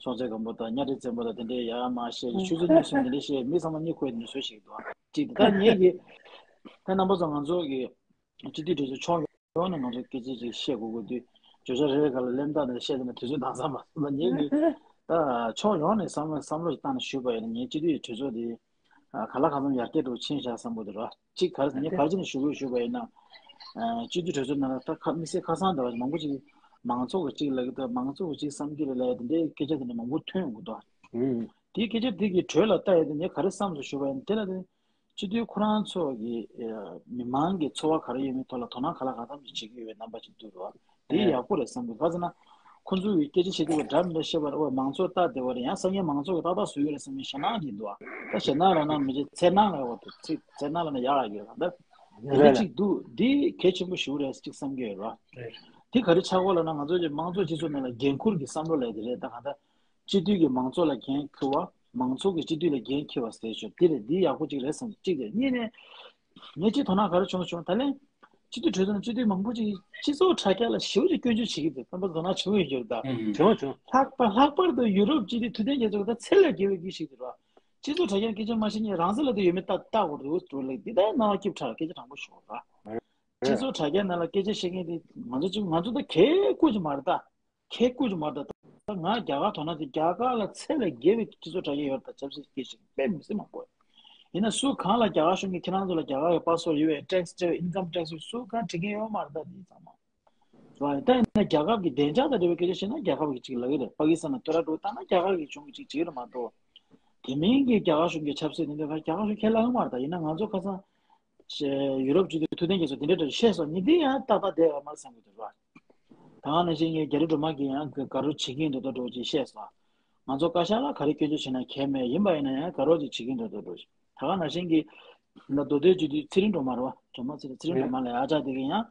སྲོང་བཙན་སྒམ་པོ་དང་གཉའ་ཁྲི་བཙན་པོ་དང་དེ་འདྲའི་ཡར་མར་བཤད། ཆུ་ཚོད་གཉིས་གསུམ་དེ་འདྲ་བཤད། མི་ཚང་མ་གཉིད་ཁུག་ཡས་དེ་འདྲ་བཟོས་བཤད་ཀྱི་འདུག་ཨ། གཅིག་དེ། ད་ངེད་ཀྱི་ད་རྣམ་པ་ཚོ་ང་ཚོ་གི་སྤྱི་འཐུས་གྲོས་ཚོགས་ཕྱོགས་ནས་ང་ཚོ་སྐད་ཆ་ཅིག་བཤད་དགོས་དགོས་དུས། བརྗོད་བྱ་རེ་རེ་ག་ལ་ལན་བཏབ་ནས་བཤད་དེ་ན་དུས་ཚོད་འདང་ས་མ་སོང་། ད་ངེད་ཀྱི་ད་ཕྱོགས་ཡོངས་ནས་བསམ་བློ་བསམ་བློ་ཞིག་བཏང་ནས་ཞུས་པ་ཡིན་ན། ངའི་སྤྱི་འཐུས་གྲོས་ཚོགས་དེ་ག་ལ་གང་འཚམ་ཡར་རྒྱས་འགྲོ་ཕྱིན་བཞག་བསམ་པ་དེ་རེད། གཅིག་ག་རེ་ཟེར་ན། ངས་ག་རེ་བྱས་ནས་ཞུ་དགོས་ཞུས་པ་ཡིན་ན། སྤྱི་འཐུས་གྲོས་ཚོགས་ནང་ལ་ད་ཁ་དམིགས་བསལ་ཁ་སང་འདྲ་བ་མང་པོ་ཅིག་མང་ཚོགས་ཀྱི་གཅིག་ལབ་ཀྱི་འདུག། མང་ཚོགས་ཀྱི་གཅིག་བསམ་གྱི་རེད་ལབ་ཡ་དེ་འདྲའི་སྐད་ཆ་དེ་འདྲ་མང་པོ་ཐོན་ཡོང་གི་འདུག། དེའི་སྐད་ཆ་དེ་གི་འགྲོས་ལ་ལྟ་ཡ་དེ་ངས་ག་རེ་བསམ་སོང་ཞུས་པ་ཡིན་ན། དེ་ལ་དེ། སྤྱི་འཐུས་ཁོ་རང་ཚོ་གི་ཨ་མི་མང་གི་འཚོ་བ་ག་རེ་ཡོད་མེད་ཐོག་ལ་དོ་སྣང་ག་ལ་གང་འཚམ་ཞིག་བྱེད་ཀྱི་ཡོད་པའི་རྣམ་པ་ཅིག་འདུག་རོ། དེ་ཡག་པོ་རེད་བསམ་གི། ག་ཟེར་ན། ཁོ་ཚོ་གི་སྐད་ཆ་བཤད་དུས་འདྲ་མི་འདྲ་བཤད་པ་རེད་བ། མང་ཚོགས་ལྟ་བདེ་བ་རེད། ཡང་སང་ཉིན་མང་ཚོགས་ཀྱི་ཏག་ཏག་བཟོ་གི་རེད་བསམ་པའི་ཞེད་སྣང་ཅིག་འདུག་ཨ། ད་ཞེད་སྣང་ལབ་ན་མི་བྱེད། འཚེར་སྣང་ལབ་པ་དེ། ཚིག་འཚེར་སྣང་ལབ་ན་ཡག་ཡག་གི་རེད་ད། དེ་འདྲ་ཅིག་འདུག། འདི་གལ་ཆེན་པོ་ཞིག་རེད་ཅིག་བསམ་གི་ཡོད་རོ། དེ་ག་རེ་ཆགས་ཀྱི་ཡོད་ལབ་ན། ང་ཚོ་གི་དམངས་གཙོ་སྤྱི་ཚོགས་ནང་ལ་འགན་འཁུར་གྱི་བསམ་བློ་ལབ་དེ་རེད་ད། གང་ལྟར། སྤྱི་འཐུས་ཀྱིས་མང་ཚོགས་ལ་འགན་འཁུར་བ། མང་ཚོགས་ཀྱིས་སྤྱི་འཐུས་ལ་འགན་འཁྱེར་བ་ཟེར་ཆོག། དེ་རེད། འདི་ཡག་པོ་ཅིག་རེད་བསམ། གཅིག་རེད། གཉིས་ནས། ངས་ཅིག་དོ་སྣང་ག་རེ་བྱུང་བྱུང་། ད་ལན། སྤྱི་འཐུས་གྲོས་ཚོགས་ནང་སྤྱི་འཐུས་མང་པོ་ཅིག་སྤྱི་ཚོགས་དྲ་རྒྱ་ལ་ཞེ་པོ་ཅིག་སྐྱོན་བརྗོད་བྱེད་ཀྱི་འདུག་རྣམ་པ་ཚོ་དོ་སྣང་བྱུང་ཡོད་ཀྱི་རེད་ད། ཨུ། བྱུང་བྱུང་། ལྷག་པར་ལྷག་པར་དུ་ཡུ་རོབ་སྤྱི་འཐུས་ཐུབ་བསྟན་རྒྱ་མཚོ་ད་ཚད་ལས་བརྒལ་བའི་གི་ཞིག་འདུག་ར། སྤྱི་ཚོགས་དྲ་རྒྱ་ནང་སྐད་ཆ་མ་བཤད་མཁན་རང་སོ་སོ་ལ་དེ་ཡོད་མེད་ལྟ་ལྟ་དགོས་འདུག་འགྲོ་ལེགས་འདི་ལྟར་སྣང་བ་སྐྱིད་དྲགས་སྐད་ཆ་དྲང་པོ་ཞུ་བ་ར། སྤྱི་ཚོགས་དྲ་རྒྱ་ནང་ལ་སྐད་ཆ་བཤད་མཁན་དེ་ང་ཚོ་ཅིག་ང་ཚོ་ད་ཁེ་བཀོད་ཀྱི་མ་རེད་ད། ཁེ་བཀོད་ཀྱི་མ་རེད་ད། ད་ང་རྒྱ་གར་དོ་སྣང་དེ་རྒྱ་གར་ལ་ཚད་ལས་བརྒལ་བའི་སྤྱི་ཚོགས་དྲ་རྒྱ་ཡོད་རེད་ད། ཆབ་སྲིད་སྐད་ཆ་དཔེ་མི་སྲིད་མང་པོ་ཡོད། ཡིན་ན་སུ་གང་ལ་རྒྱ་གར་གཞུང་གིས་ཁྱེད་རང་ཚོ་ལ་རྒྱ་གར་གྱི་པ་སི་པོར་ཡོད་པའི་ཊེག་སི་སྤྲད་པའི་ཨིན་ཀམ་ཊེག་སི་སུ་གང་དྲི་མཁན་ཡོད་མ་རེད་ད། དེ་ཚང་མ། རེད་བ། ད་ཡིན་ན་རྒྱ་གར་གྱི་བདེ་འཇགས་དང་འབྲེལ་བའི་སྐད་ཆ་བཤད་ན་རྒྱ་གར་གྱིས་ཅིག་ལབ་ཀྱི་རེད། པ་ཀི་སི་ཐན་ལ་ཐོ་ར་འགྲོ་བཏང་ན་རྒྱ་གར་གྱི་གཞུང་གིས་ཅིག་བྱེད་ཀྱི་རེད་མ་གཏོགས། དེ་མིན་གྱི་རྒྱ་གར་གཞུང་གི་ཆབ་སྲིད་དེ་འདྲ་རྒྱ་གར་གཞུང་ཁས་བླངས་ཡོད་མ་རེད་ད། ཡིན་ན་ང་ཚོ་ཁ་སང་ཡུ་རོབ་སྤྱི་འཐུས་ཐུབ་བསྟན་རྒྱ་མཚོས་དེ་འདྲ་འདྲ་བཤད་སོང་། ཉིན་དེ་ཡང་ཏག་ཏག་བསྡད་ཡོད་མ་རེད་བསམ་གྱི་འདུག་ར། ད་ག་ནང་བཞིན་ངས་རྒྱ་རི་སྒྲོལ་མ་གིས་ཡང་དགའ་རོགས་བྱེད་ཀྱི་ཡིན་འདྲ་འདྲ་བོ་ཅིག་བཤད་སོང་། ང་ཚོ་བཀའ་ཤག་ལ་ག་རེ་སྐྱོན་བརྗོད་བྱས་ན་གལ་མེད། ཡིན་པ་ཡིན་ན་ཡང་དགའ་རོགས་ཅིག་བྱེད་ཀྱི་ཡིན་འདྲ་འདྲ་བོ་ཅིག་ད་ག་ནང་བཞིན་གྱི་ད་མདོ་སྟོད་སྤྱི་འཐུས་ཚེ་རིང་སྒྲོལ་མ་རེད་བ། སྒྲོལ་མ་ཚེ་རིང་། ཚེ་རིང་སྒྲོལ་མ་ལ་ཡ་ཅག་དེ་གིས་ཡང་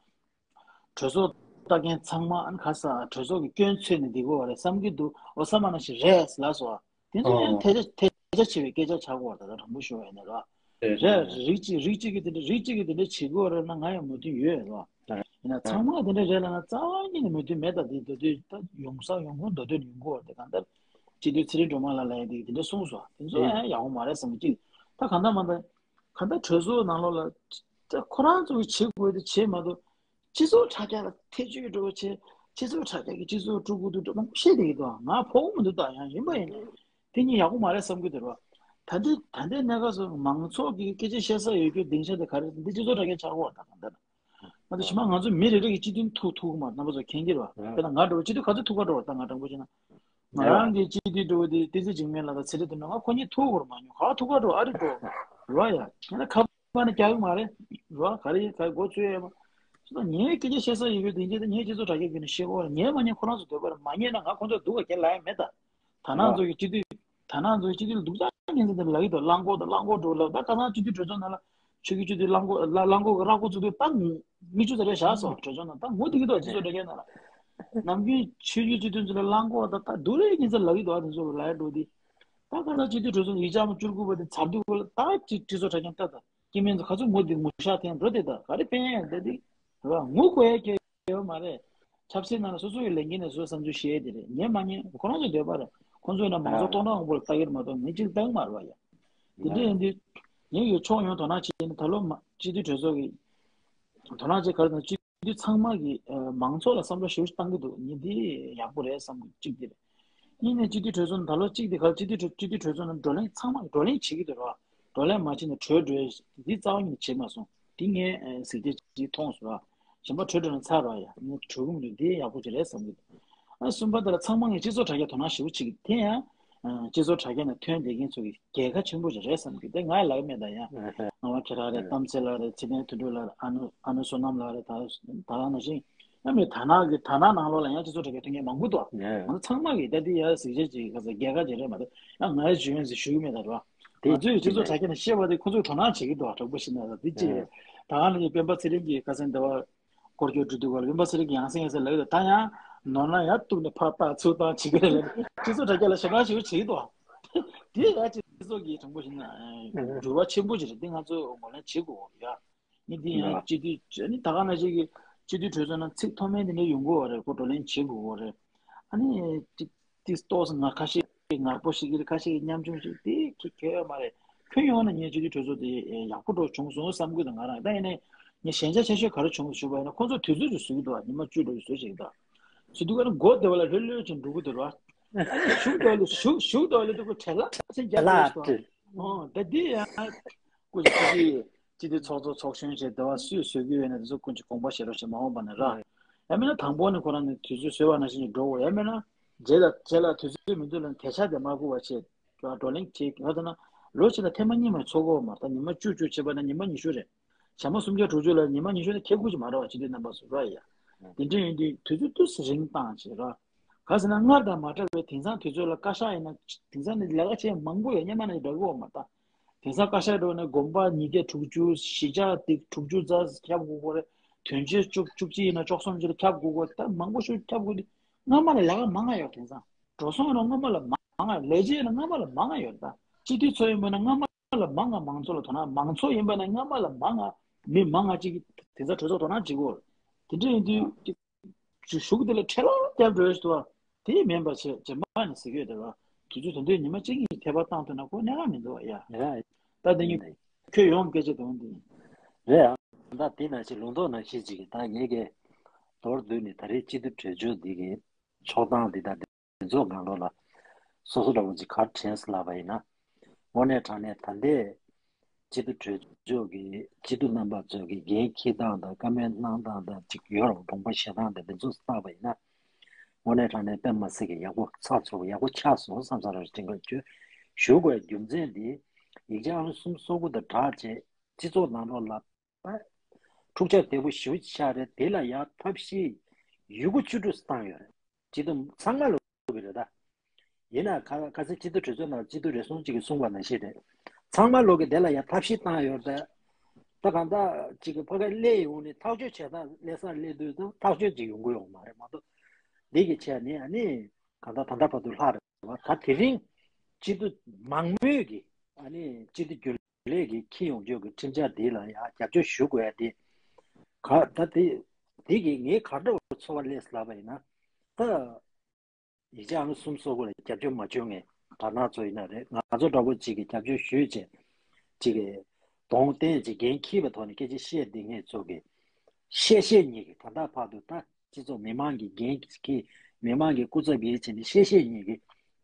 གྲོས་ཚོགས་ལྟ་མཁན་ཚང་མ་ཨ་ནི་ཁ་ས་གྲོས་ཚོགས་ཀྱི་སྐྱོན་འཚོལ་ནས་བསྡད་དགོས་བ་རེད་བསམ་གྱི་འདུག་འོ་བསམ་པ་ནང་བཞིན་རེད་ལབ་སོང་བ། དེ་ཚོ་ཡང་ཐལ་ཆ་ཐལ་ཆ་ཆེ་བའི་སྐད་ཆ་ཆགས་ཀྱི་ཡོད་རེད། ད་དྲང་པོ་ཞུ་བ་ཡིན་ན་ར། རེད། རེད། རིགས་གཅིག་རིགས་གཅིག་གིས་དེ་འདྲ་རིགས་གཅིག་གིས་དེ་འདྲ་བྱེད་དགོས་རེད་ན་ང་ཡང་མོས་མཐུན་ཡོད་རེད་བ། ཡིན་ན་ཚང་མ་དེ་འདྲ་རེད་ལབ་ན་རྩ་བ་ཉིད་ནས་མོས་མཐུན་མེད། ད་དེ་ད་དུས་ད་ཡོང་ས་ཡོང་ཁུངས་མདོ་སྟོད་ནས་ཡོང་གི་ཡོད་རེད། ད་གང་ལྟར་སྤྱི་འཐུས་ཚེ་རིང་སྒྲོལ་མ་ལགས་ལ་ཡང་དེ་དེ་འདྲ་གསུངས་སོང་། དེ་ཚོ་ཡང་ཡག་པོ་མ་རེད་བསམ་གྱི། ད་གང་ལྟར་མ་ལྟར་གང་ལྟར་གྲོས་ཚོགས་ནང་ལོགས་ལ་ད་ཁོ་རང་ཚོ་གིས་བྱེད་དགོས་དེ་བྱེད་མ་གཏོགས། སྤྱི་ཚོགས་དྲ་རྒྱ་ལ་ཐེ་བྱུས་འགྲོ་བྱེད། སྤྱི་ཚོགས་དྲ་རྒྱ་གིས་སྤྱི་ཚོགས་དཀྲུག་གི་འདུག་འགྲོ་མང་པོ་བཤད་བསྡད་ཀྱི་འདུག་ང་ཕོག་གི་མི་འདུག་ད་ཡང་ཡིན་པ་ཡིན་ན་དེ་གཉིས་ཡག་པོ་མ་རེད་བསམ་གྱི་འདུག་ར། ད་ལྟའི་ད་ལྟའི་གནས་སྐབས་སུ་མང་ཚོགས་ཀྱིས་སྐད་ཆ་བཤད་ས་ཡོད་རྒྱུ་སྡིངས་ཆ་དེ་ག་རེ་རེད། འདི་སྤྱི་ཚོགས་དྲ་རྒྱ་ཆགས་ཀྱི་ཡོད་རེད། ད་གང་ལྟར་ང་ཚོ་ཞི་མ་ང་ཚོ་མི་རེ་རེ་གིས་སྤྱི་འཐུས་ཐུག་ཐུག་གི་མ་རེད། རྣམ་པ་ཚོ་མཁྱེན་གྱི་རེད་བ། དཔེར་ན་ང་འདྲ་བོ་སྤྱི་འཐུས་ག་ཚོད་ཐུག་ག་འགྲོ་བ་ད་ང་དྲང་པོ་བཤད་ན། ང་རང་གི་སྤྱི་འཐུས་འགྲོ་བ་དེ་བསྟན་འཛིན་འཇིགས་མེད་ལགས་དང་ཚེ་རིང་སྒྲོལ་མ་ལགས་ཁོ་གཉིས་ཐུག་གི་མ་མྱོང་། ག་ཐུག་ག་འགྲོ་ཨ་རི་འགྲོ་ར་ཡ། ཡང་ན་ཁ་པར་ནས་རྒྱག་གི་མ་རེད་ར། ག་རེ་ག་རེ་འགོ་ཚུགས་ཡ་མ། ངས་སྐད་ཆ་བཤད་ས་ཡོད་རྒྱུ་དེ་འདྲ་ངས་སྤྱི་ཚོགས་དྲ་རྒྱ་བརྒྱུད་ནས་བཤད་དགོས་རེད། ཉན་མ་ཉན་ཁོ་རང་ཚོ་འདོད་པ་རེད། མ་ཉན་ན་ང་ཁོ་ཚོ་སྡུག་ག་ཁྱེར་ལབ་ཡ་མེད་ད། ད་ནང་ཚོ་གི་སྤྱི་འཐུས། ད་ནང་ཚོ་གི་སྤྱི་འཐུས་ལ་སྡུག་ཅག་ཉན་ཚེ་འདི་ལབ་ཀྱི་འདུག་རླངས་འཁོར་དང་རླངས་འཁོར་འགྲོ་ལབ། ད་ཁ་སང་སྤྱི་འཐུས་གྲོས་ཚོགས་ནང་ལ་ཆོས་བརྒྱུད་སྤྱི་འཐུས་རླངས་འཁོར་ལ་རླངས་འཁོར་གི་ར་སྐོར་ཚུགས་དུས་ད་མི་བཅུ་ཙམ་རེ་བཞག་སོང་། གྲོས་ཚོགས་ནང་ད་ངུ་བསྡད་ཀྱི་འདུག་སྤྱི་ཚོགས་དྲ་རྒྱའི་ནང་ལ། ནམ་རྒྱུན་ཆོས་བརྒྱུད་སྤྱི་འཐུས་ཚོ་ལ་རླངས་འཁོར་ད་ད་སྡུག་རེ་ཉན་ཚེ་ལབ་ཀྱི་འདུག་ཨ་དེ་ཚོ་ལ་ཡ་འགྲོ་དུས། ད་ཁ་སང་སྤྱི་འཐུས་གྲོས་ཚོགས་ཡིག་ཆ་མ་བཅུ་དགུ་པ་དེ་ཚར་དུས་ལ་ད་ཅིག་སྤྱི་ཚོགས་དྲ་རྒྱ་ལྟ་ད། སྐྱེ་དམན་ཚོ་ག་ཚོད་ངུ་དེ་ངུ་ཤ་འཐེན་འགྲོ་དེ་ད་ག་རེ་ཕན་ཡོད་ད་དེ། ར་ངུ་དགོས་ཡ་གལ་ཡོད་མ་རེད། ཆབ་སྲིད་ནང་ལ་སོ་སོ་ཡི་ལས་འགན་ནས་སོ་སོའི་བསམ་ཚུལ་བཤད་དེ་རེད། ཉན་མ་ཉན་ཁོ་རང་ཚོའི་འདོད་པ་རེད། ཁོ་ཚོས་ན་མང་ཚོགས་སྟོང་ཕྲག་མང་པོ་ལ་ལྟ་གི་རེད་མ་གཏོགས་མི་གཅིག་ལ་ལྟ་གི་མ་རེད་བ་ཡ། དེ་འདྲ་ཡིན་དུས་ངས་ཡོད་ཕྱོགས་ཡོངས་དོ་སྣང་བྱས་ནས་ད་ལོ་མ་སྤྱི་འཐུས་གྲོས་ཚོགས་ཀྱི་དོ་སྣང་བྱེད་ག་རེ་དང་སྤྱི་འཐུས་ཚང་མ་གིས་མང་ཚོགས་ལ་བསམ་བློ་ཞེ་པོ་ཞིག་བཏང་གི་འདུག་ཉིན་དེ་ཡག་པོ་རེད་བསམ་གི་གཅིག་དེ་རེད། གཉིས་ནས་སྤྱི་འཐུས་གྲོས་ཚོགས་ནང་ད་ལོ་གཅིག་དེ་ག་སྤྱི་འཐུས་གྲོས་སྤྱི་འཐུས་གྲོས་ཚོགས་ནང་བགྲོ་གླེང་ཚང་མ་བགྲོ་གླེང་བྱེད་ཀྱི་འདུག་ར། བགྲོ་གླེང་མ་བྱས་ནས་གྲོས་གྲོས་འདི་རྩ་བ་ཉིད་ནས་བྱེད་མ་སོང་། འདི་ངས་གཟིགས་རྒྱ་ཅིག་མཐོང་སོང་ར། གཞན་པ་གྲོས་གྲོས་ན་ཚར་ར་ཡ་ངས་གྲོས་གུམ་རེད་འདི་ཡག་པོ་ཅིག་རེད་བསམ་གྱི་འདུག་ཨ་གསུམ་པ་དེ་ལ་ཚང་མ་ངས་སྤྱི་ཚོགས་དྲ་རྒྱ་དོ་སྣང་ཞེ་པོ་བྱེད་ཀྱི་དེ་ཡང་སྤྱི་ཚོགས་དྲ་རྒྱ་ནས་ཐོན་བསྡད་མཁན་ཚོ་གི་རྒྱལ་ཁ་ཆེན་པོ་ཅིག་རེད་བསམ་གྱི་དེ་ང་ལ་ལབ་མེད་ད་ཡ། ངག་དབང་ཁྱེད་རང་རེད། གཏམ་ཚེ་ལགས་རེད། ཚེ་བརྟན་དོན་གྲུབ་ལགས་རེད། ཨ་ནུ་ཨ་ནུ་བསོད་ནམས་ལགས་རེད། ད་ད་ལྟ་ནང་བཞིན། ཡང་མིན་དར་ནག་གི་དར་ནག་ནང་ལོགས་ལ་ཡང་སྤྱི་ཚོགས་དྲ་རྒྱ་ཐོན་མཁན་མང་པོ་འདུག་ང་ཚོ་ཚང་མ་གིས་ད་འདི་ཡ་གཟིགས་བྱ་ཅིག་ག་ཚོད་རྒྱལ་ཁ་ཅིག་རེད་མ་གཏོགས་ཡང་ང་ཡི་ཇུས་ཡོན་ཟེར་ཞུ་གི་མེད་ད་རོ། ང་ཚོའི་སྤྱི་ཚོགས་དྲ་རྒྱ་ནས་བཤད་པ་དེ་ཁོ་ཚོས་དོ་སྣང་བྱེད་ཀྱི་འདུག་དྲང་པོ་བཤད་ན་ད་འདི་ཅི་རེད། ད་ག་ནང་བཞིན་སྤེན་པ་ཚེ་རིང་གིས་ཁ་སང་འདི་བ་སྐོར་སྐྱོད་འགྲོ་དུས་སྐོར་ལ་སྤེན་པ་ཚེ་རིང་གིས་ཡང་སེ་ཡང་སེ་ལབ་ཀྱི་འདུག་ད་ཡང་ནོར་ན་ཡར་གཏུགས་ནས་ཕར་ལྟ་ཚུར་ལྟ་བྱེད་ཀྱི་རེད་ལབ་སྤྱི་ཚོགས་དྲ་རྒྱ་ལ་ཞེ་དྲག་ཞེ་པོ་བྱེད་ཀྱི་འདུག་དེ་ཡང་སྤྱི་ཚོགས་ཀྱིས་དྲང་པོ་བཤད་ན་འགྱུར་བ་ཆེན་པོ་ཅིག་རེད། འདི་ང་ཚོས་ངོས་ལེན་བྱེད་དགོས་ཡ། ནི་འདི་ཡང་སྤྱི་འཐུས་ནི་ད་ག་ནང་བཞིན་གྱི་སྤྱི་འཐུས་གྲོས་ཚོགས་ནང་ཚིག་མཐོ་དམན་དེ་འདྲ་ཡོང་གི་ཡོད་རེད། ཁོ་བགྲོ་གླེང་བྱེད་དགོས་ཀྱི་རེད། ཨ་ནི་ཏིག་ཏིག་ཏོག་ཙམ་ང་ཁ་ཤས་ངར་པོ་ཞིག་གིས་ཁ་ཤས་ཀྱིས་ཉམ་ཆུང་ཞིག་དེ་ཁྱད་ཁྱད་ཡོད་མ་རེད། ཁྱོན་ཡོངས་ནས་ངས་སྤྱི་འཐུས་གྲོས་ཚོགས་དེ་ཡག་པོ་འགྲོ་བྱུང་སོང་བསམ་གྱི་འདུག་ང་རང་ད་ཡིན་ནའི་ངས་ཞན་ཆ་ཆེ་ཤོས་ག་རེ་བྱུང་ཟེར་ཞུས་པ་ཡིན་ན་ཁོང་ཚོ་དུས་ཚོད་ཅིག་བཟོ་གི་འདུག་ཉི་མ་བཅུ་འགྲོ་བཟོ་བྱེད་ཀྱི་འདུག་བཟོ་དུས་ཀ་ནི་མགོ་བདེ་བ་ལ་ལྷོད་ལྷོད་ཅིག་འགྲོ་གི་འདུག་ར། ཨ་ནི་ཞུགས་འགྲོ་ལ་ཞུགས་ཞུགས་འགྲོ་ལ་འདུག་གོ་བྲེལ་ལ་ཅིག་རྒྱབ་ལ་ལ་ཅིག་བྲེལ། ཨོ་ད་འདི་ཡང་སྐུ་མཁྱེན་སྤྱི་འཐུས་ཚོགས་གཙོ་ཚོགས་གཞོན་བྱས་འདི་བ་སུས་བཟོ་གི་ཡོད་ན་དེ་ཚོ་ཀུན་གྱིས་དགོངས་པ་བཞེས་རོགས་བྱེད་མ་འོངས་པ་ནས་ར། ཡང་མིན་ན་དང་པོ་ནས་ཁོ་རང་ནས་དུས་ཚོད་བཟོས་པ་ནང་བཞིན་གྱི་འགྲོ་དགོས། ཡང་མིན་ན་རྗེས་ལ་རྗེས་ལ་དུས་ཚོད་མི་འདུག་ལབ་ནས་དེ་ཤ་དེ་མ་བསྐུར་བ་བྱས་བགྲོ་གླེང་བྱེད་ག་ད་ན་ལོ་གཅིག་ལ་ཐེངས་མ་གཉིས་མ་ཚོགས་དགོས་མ་རེད། ད་ཉི་མ་བཅུ་བཅུ་བྱས་པ་ན་ཉི་མ་ཉི་ཤུ་རེད། བྱ་མ་སུམ་བརྒྱ་དྲུག་ཅུ་ལ་ཉི་མ་ཉི་ཤུ་ནི་ཁེ་ཁུར་གྱི་མ་རེད་བ། སྤྱི་འཐུས་རྣམ་པ་ཚོ་ར་ཡ། དེ་འདྲ་ཡིན་དུས་དུས་ཚོད་ཏོག་ཙམ་རིང་བཏང་བྱས་ར། ག་ཟེར་ན་སྔར་དང་མ་འདྲ་བའི་དེང་སང་དུས་ཚོད་ལ་བཀའ་ཤག་ཡིན་ན་དེང་སང་ནི་ལས་ཀ་བྱེད་མང་པོ་ཡོད། སྔོན་མ་ནང་བཞིན་འགྲོ་གི་ཡོད་མ་རེད། དེང་སང་བཀའ་ཤག་འགྲོ་ནས་དགོན་པ་ཉིས་བརྒྱ་དྲུག་ཅུ་གཞིས་ཆགས་དེ་དྲུག་ཅུ་རྩ་ཁྱབ་དགོས་ཀྱི་རེད། དོན་གཅོད་བཅུ་བཅུ་གཅིག་ཡིན་ན་བཅུ་གསུམ་ཅིག་ལ་ཁྱབ་དགོས་ཀྱི་རེད། ད་མང་པོ་ཞིག་ཁྱབ་དགོས་དུས་སྔོན་མ་ལ་ལས་ཀ་མང་ང་ཡོད། དེང་སང་འགྲོ་སོང་ཡིན་ན་སྔོན་མ་ལ་མང་ང་ཡོད། ལས་བྱེད་ཡིན་ན་སྔོན་མ་ལ་མང་ང་ཡོད། ད་སྤྱི་འཐུས་ཚོ་ཡིན་པ་ན་སྔོན་མ་ལ་མང་ང་མང་ཚོགས་ལ་དོ་སྣང་། མང་ཚོགས་ཡིན་པ་ན་སྔོན་མ་ལ་མང་ང་ མི་མང་ང་ཅིག་དེ་ཚ་གྲོས་ཚོགས་དོ་སྣང་བྱེད་དགོས། དེ་འདྲ་ཡིན་དུས་ཅིག་གཞུག་དེ་ལ་ཁྲལ་ལ་བརྒྱབ་འགྲོ་ཞིག་འདུག་དེ་མིན་པ་བྱས་རྗེས་མ་ནས་ཟེར་གྱི་ཡོད་དེ་ལ། དུས་ཚོད་དེ་འདྲའི་ཉི་མ་གཅིག་གཉིས་ཁྱད་པར་བཏང་ཐུབ་ན་ཁོ་གནད་འགག་མི་འདུག་ཡ། རེད། ད་དེ་ཉིད་ཁྱོད་ཡོང་སྐད་ཆ་དང་དེ་རེད་ཨ། ད་དེ་ནང་བཞིན་ལུང་རྟོགས་ནང་བཞིན་ཅིག་ད་ངེད་ཀྱི་མདོར་བསྡུས་ནས་ད་རེས་སྤྱི་འཐུས་གྲོས་ཆོད་འདི་གི་ཕྱོགས་སྟངས་འདི་དང་འདི་ཚོ་གང་ལོ་ལ་སོ་སོ་འདྲ་བོ་ཅིག་ག་རེ་དྲན་སོང་ལབ་པ་ཡིན་ན། དངོས་གནས་དྲང་གནས་ད་ལྟའི་སྤྱི་འཐུས་གྲོས་ཆོད་ཀྱི་སྤྱི་འཐུས་རྣམ་པ་ཚོ་གི་འགན་འཁྱེར་སྟངས་དང་བཀའ་མོལ་གནང་སྟངས་དང་ཅིག་ཡོད་རུང་དགོངས་པ་བཞེས་སྟངས་དང་འདི་ཚོ་བལྟས་པ་ཡིན་ན། དངོས་གནས་དྲང་གནས་དཔེ་མ་སྲིད་ཀྱི་ཡག་པོ་ཚགས་ཚུད་པོ་ཡག་པོ་ཆགས་སོང་བསམ་ས་ར་དྲན་གི་ཡོད། ཞུ་དགོས་རྒྱུ་མཚན་འདི་ཡིག་ཆ་ཨང་གསུམ་སོ་དགུ་དང་སྦྲགས་བྱས་སྤྱི་ཚོགས་ནང་ལོགས་ལ་འཁྲུག་ཆ་དོད་པོ་ཞེ་པོ་ཅིག་ཆགས་རེད། དེ་ལ་ཡང་ཐབས་ཤེས་ཡོད་རྒུ་བཅུ་དྲུག་བཏང་ཡོད་རེད། སྤྱི་འཐུས་ཚང་མ་ལོག་གི་རེད་ད། ཡིན་ན་ཁ་ཁ་སང་སྤྱི་འཐུས་གྲོས་ཚོགས་ནང་སྤྱི་འཐུས་རེ་ཟུང་གཅིག་གིས་གསུངས་པ་ནང་བཞིན་རེད། ཚང་མ་ལོག་གི་དེ་ལ་ཡང་ཐབས་ཤེས་བཏང་ཡོད་རེད་ད། ད་གང་ལྟར་གཅིག་གི་ཕ་གི་སླེབས་ཡོང་ནས་ཐག་གཅོད་བྱེད་སྟངས་སླེབས་སར་སླེབས་དུས་ད་ཐག་གཅོད་ཅིག་ཡོང་གི་ཡོད་མ་རེད་མ་གཏོགས། འདི་གི་ཆ་ནས་ཨ་ནི་གང་ལྟར་ད་ལྟ་བར་དུ་ལྷག་རེད་བ། ད་དེ་རིང་སྤྱི་འཐུས་མང་མོས་ཀྱིས་ཨ་ནི་སྤྱི་འཐུས་རྒྱུན་ལས་ཀྱིས་འཁྱེར་ཡོང་རྒྱུ་གི་ཁྲིམས་འཆར་འདི་ལ་ཡང་རྒྱབ་སྐྱོར་ཞུ་དགོས་ཡ་དེ། ག་ད་དེ་དེ་གི་ངས་ག་འདྲ་བོ་ཚོར་བ་སླེབས་ལབ་པ་ཡིན་ན། ད་ཡིག་ཆ་ཨང་གསུམ་སོ་དགུ་ལ་རྒྱབ་སྐྱོར་མ་བྱུང་ངས་དྲ་སྣང་ཚོ་ཡིན་ན་རེད། ང་ཚོ་འདྲ་བོ་གཅིག་གིས་རྒྱབ་སྐྱོར་ཞུས་བྱས་གཅིག་གིས་གདོང་བསྟན་གཅིག་འགན་འཁྱེར་བའི་ཐོག་ནས་སྐད་ཆ་བཤད་བསྡད་མཁན་ཚོ་གི་བཤད་བཤད་ཉིད་ཀྱི་ད་ལྟ་བར་དུ་ད་སྤྱི་ཚོགས་མི་མང་གི་འགན་འཁྱེར་མི་མང་གི་སྐུ་ཚབ་ཡིན་བྱས་ནས་བཤད་བཤད་ཉིད་ཀྱི་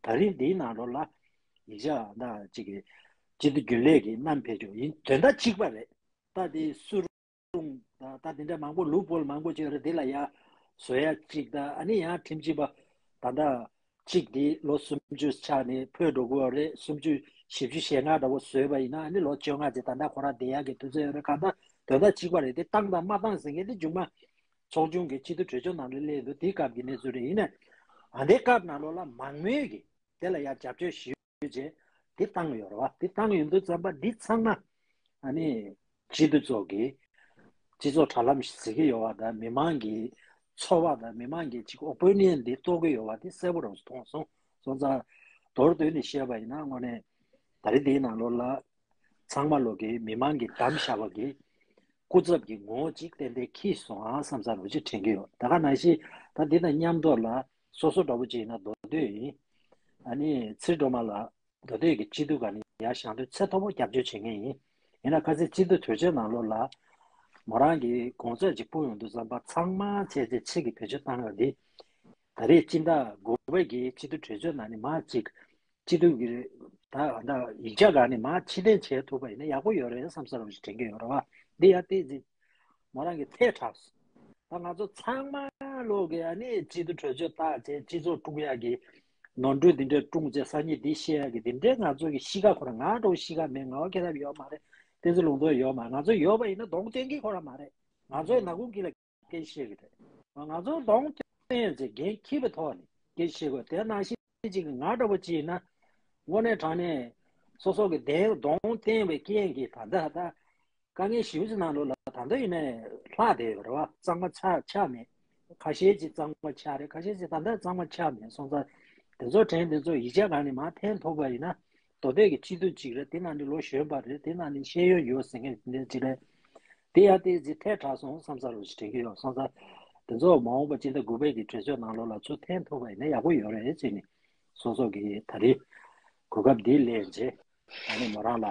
ད་རིང་འདིའི་ནང་ལོགས་ལ་ཡིག་ཆ་ད་གཅིག་གི་སྤྱི་འཐུས་རྒྱུན་ལས་ཀྱིས་བསྣམས་ཕེབས་ཆོག་ཡིན་དོན་དག་གཅིག་པ་རེད། ད་དེ་སུ་རུང་ད་ད་དེ་འདྲ་མང་པོ་ལུག་པོལ་མང་པོ་ཅིག་རེད། དེ་ལ་ཡ་བཟོ་ཡ་གཅིག་ད་ཨ་ནི་ཡང་ཁྲིམས་ཞིབ་པ་ད་ད་གཅིག་དེ་ལོ་སུམ་ཅུ་ཆགས་ནས་ཕུད་འགྲོ་གི་ཡོད་རེད། སུམ་ཅུ་བཞི་བཅུ་ཞེ་ལྔ་འདྲ་བོ་བཟོས་པ་ཡིན་ན་ཨ་ནི་ལོ་བཅོ་ལྔ་ཅིག་ད་ལྟ་ཁོ་རང་བསྡད་ཡག་གི་དུས་ཚོད་ཡོད་རེད། གང་ལྟར་དོན་དག་གཅིག་པ་རེད། དེ་བཏང་དང་མ་བཏང་ཟེར་མཁན་དེ་མཇུག་མ་ཚོགས་ཆུང་གི་སྤྱི་འཐུས་གྲོས་ཆོད་ནང་ལ་སླེབས་འདུག་དེའི་སྐབས་ཀྱི་གནས་ཚུལ་རེད། ཡིན་ན་ཨ་འདའི་སྐབས་ནང་ལོགས་ལ་མང་མོས་ཀྱིས་དེ་ལ་ཡ་རྒྱབ་སྐྱོར་ཞུས་བྱས་དེ་བཏང་ཡོད་རེད་བ། དེ་བཏང་ཡོད་དུས་ཙམ་པ་འདི་ཚང་མ་ཨ་ནི་སྤྱི་འཐུས་ཚོ་གི་སྤྱི་ཚོགས་དྲ་ལམ་ཟེར་གྱི་ཡོད་བ་དང་མི་མང་གི་ཚོར་བ་དང་མི་མང་གི་ཅིག་ཨོ་པི་ནི་ཡན་འདི་རྟོགས་ཀྱི་ཡོད་བ་དེ་གསལ་པོ་རང་མཐོང་སོང་། སོང་ཙང་མདོར་བསྡུས་ནས་བཤད་པ་ཡིན་ན་དངོས་གནས་ད་རེས་འདིའི་ནང་ལོགས་ལ་ཚང་མ་ལོག་གི་མི་མང་གི་གདམ་བཞག་པ་གི་སྐུ་ཚབ་ཀྱི་ངོ་བོ་གཅིག་ཏན་ཏན་འཁྱེར་སོང་ཨ་བསམ་ས་རུ་ཅིག་དྲན་གྱི་ཡོད། ད་ག་ནང་བཞིན་ད་འདི་དང་མཉམ་དུ་ལ་སོ་སོ་འདྲ་བོ་ཅིག་ཡིན་ན་མདོ་སྟོད་ཡིན། ཨ་ནི་ཚེ་རིང་སྒྲོལ་མ་ལགས་མདོ་སྟོད་ཀྱི་སྤྱི་འཐུས་སྒང་ནས་ཡར་བཞེངས་དུས་ཚད་མཐོ་པོ་རྒྱབ་སྐྱོར་བྱེད་མཁན་ཡིན། ཡིན་ན་ཁ་སང་སྤྱི་འཐུས་གྲོས་ཆོད་ནང་ལོགས་ལ་མོ་རང་གི་གོང་ཚད་ཅིག་སྤུངས་ཡོང་དུས་ཙམ་པ་ཚང་མ་བྱས་རྗེས་ཆེད་ཀྱི་བེད་སྤྱོད་བཏང་ཡོད་འདི། ད་རེས་སྤྱི་ཟླ་དགུ་པའི་གི་སྤྱི་འཐུས་གྲོས་ཆོད་ནང་ནས་མར་ཅིག་སྤྱི་འཐུས་ཀྱི་ད་ད་ཡིག་ཆ་སྒང་ནས་མར་ཕྱིར་འཐེན་བྱེད་ཐུབ་པ་ཡིན་ན་ཡག་པོ་ཡོད་རེད་བསམ་ས་རུ་ཞིག་དྲན་གྱི་ཡོད་རེད་བ། འདི་ཡང་ཏོག་ཙམ་མོ་རང་གི་ཐལ་དྲགས་སོང་། ད་ང་ཚོ་ཚང་མ་ལོག་གི་ཨ་ནི་སྤྱི་འཐུས་གྲོས་ཆོད་བཏགས་བྱས་སྤྱི་ཚོགས་དཀྲུག་ཡག་གི་ནོར་འཁྲུལ་འདི་འདྲ་བསྐྲུན་བྱས་སང་ཉིན་འདི་བཤད་ཡག་གི་འདི་འདྲའི་ང་ཚོ་གི་གཤིས་ཀ་ཁོ་རང་ང་འདྲ་བོ་གཤིས་ཀ་མེད། ང་བ་ཁྱད་མཚར་ཡོད་མ་རེད། བསྟན་འཛིན་ལུང་རྟོགས་ཡོད་མ་རེད། ང་ཚོ་ཡོད་པ་ཡིན་ན་གདོང་བསྟན་གྱི་ཁོ་རང་མ་རེད། ང་ཚོའི་ནག་ཁུང་དཀྱིལ་ལ་སྐད་ཆ་བཤད་ཀྱི་རེད། ང་ཚོ་གདོང་བསྟན་ཅིག་འགན་འཁྱེར་བའི་ཐོག་ནས་སྐད་ཆ་བཤད་དགོས། དེ་ནང་བཞིན་ཅིག་ང་འདྲ་བོ་ཅིག་ཡིན་ན་དངོས་གནས་དྲང་གནས་སོ་སོ་གི་གདོང་བསྟན་པའི་རྐྱེན་གྱིས་ད་ལྟ་ད་དཀའ་ངལ་ཞེ་པོ་ཅིག་ནང་ལོགས་ལ་ད་ལྟ་ཡིན་ནའི་ལྷག་བསྡད་ཡོད་རེད་བ། གཙང་མ་ཆགས་ཆགས་མེད། ཁ་ཤས་ཅིག་གཙང་མ་ཆགས་རེད། ཁ་ཤས་ཅིག་ད་ལྟ་གཙང་མ་ཆགས་མེད། སོང་ཙང་དེ་ཚོ་དྲན་དེ་ཚོ་ཡིག་ཆ་སྒང་ནས་མར་འཐེན་ཐུབ་པ་ཡིན་ན་མདོ་སྟོད་ཀྱི་སྤྱི་འཐུས་ཅིག་རེད། དེ་ནང་ནས་ལོ་གཞོན་པ་རེད། དེ་ནང་ནས་ཤེས་ཡོན་ཡོད་ཟེར་མཁན་དེ་འདྲ་ཅིག་རེད། དེ་ཡང་ཏོག་ཙམ་ཐལ་དྲགས་སོང་བསམ་ས་རུ་ཞིག་དྲན་གྱི་ཡོད། སོང་ཙང་དེ་ཚོ་མ་འོངས་པ་སྤྱི་ཟླ་དགུ་པའི་གི་གྲོས་ཚོགས་ནང་ལོགས་ལ་ཚུར་འཐེན་ཐུབ་པ་ཡིན་ན་ཡག་པོ་ཡོད་རེད་ཅེས་ནས་སོ་སོ་གི་ད་རེས་གོ་སྐབས་འདི་ལེན་རྗེས་ཨ་ནི་མོ་རང་ལ་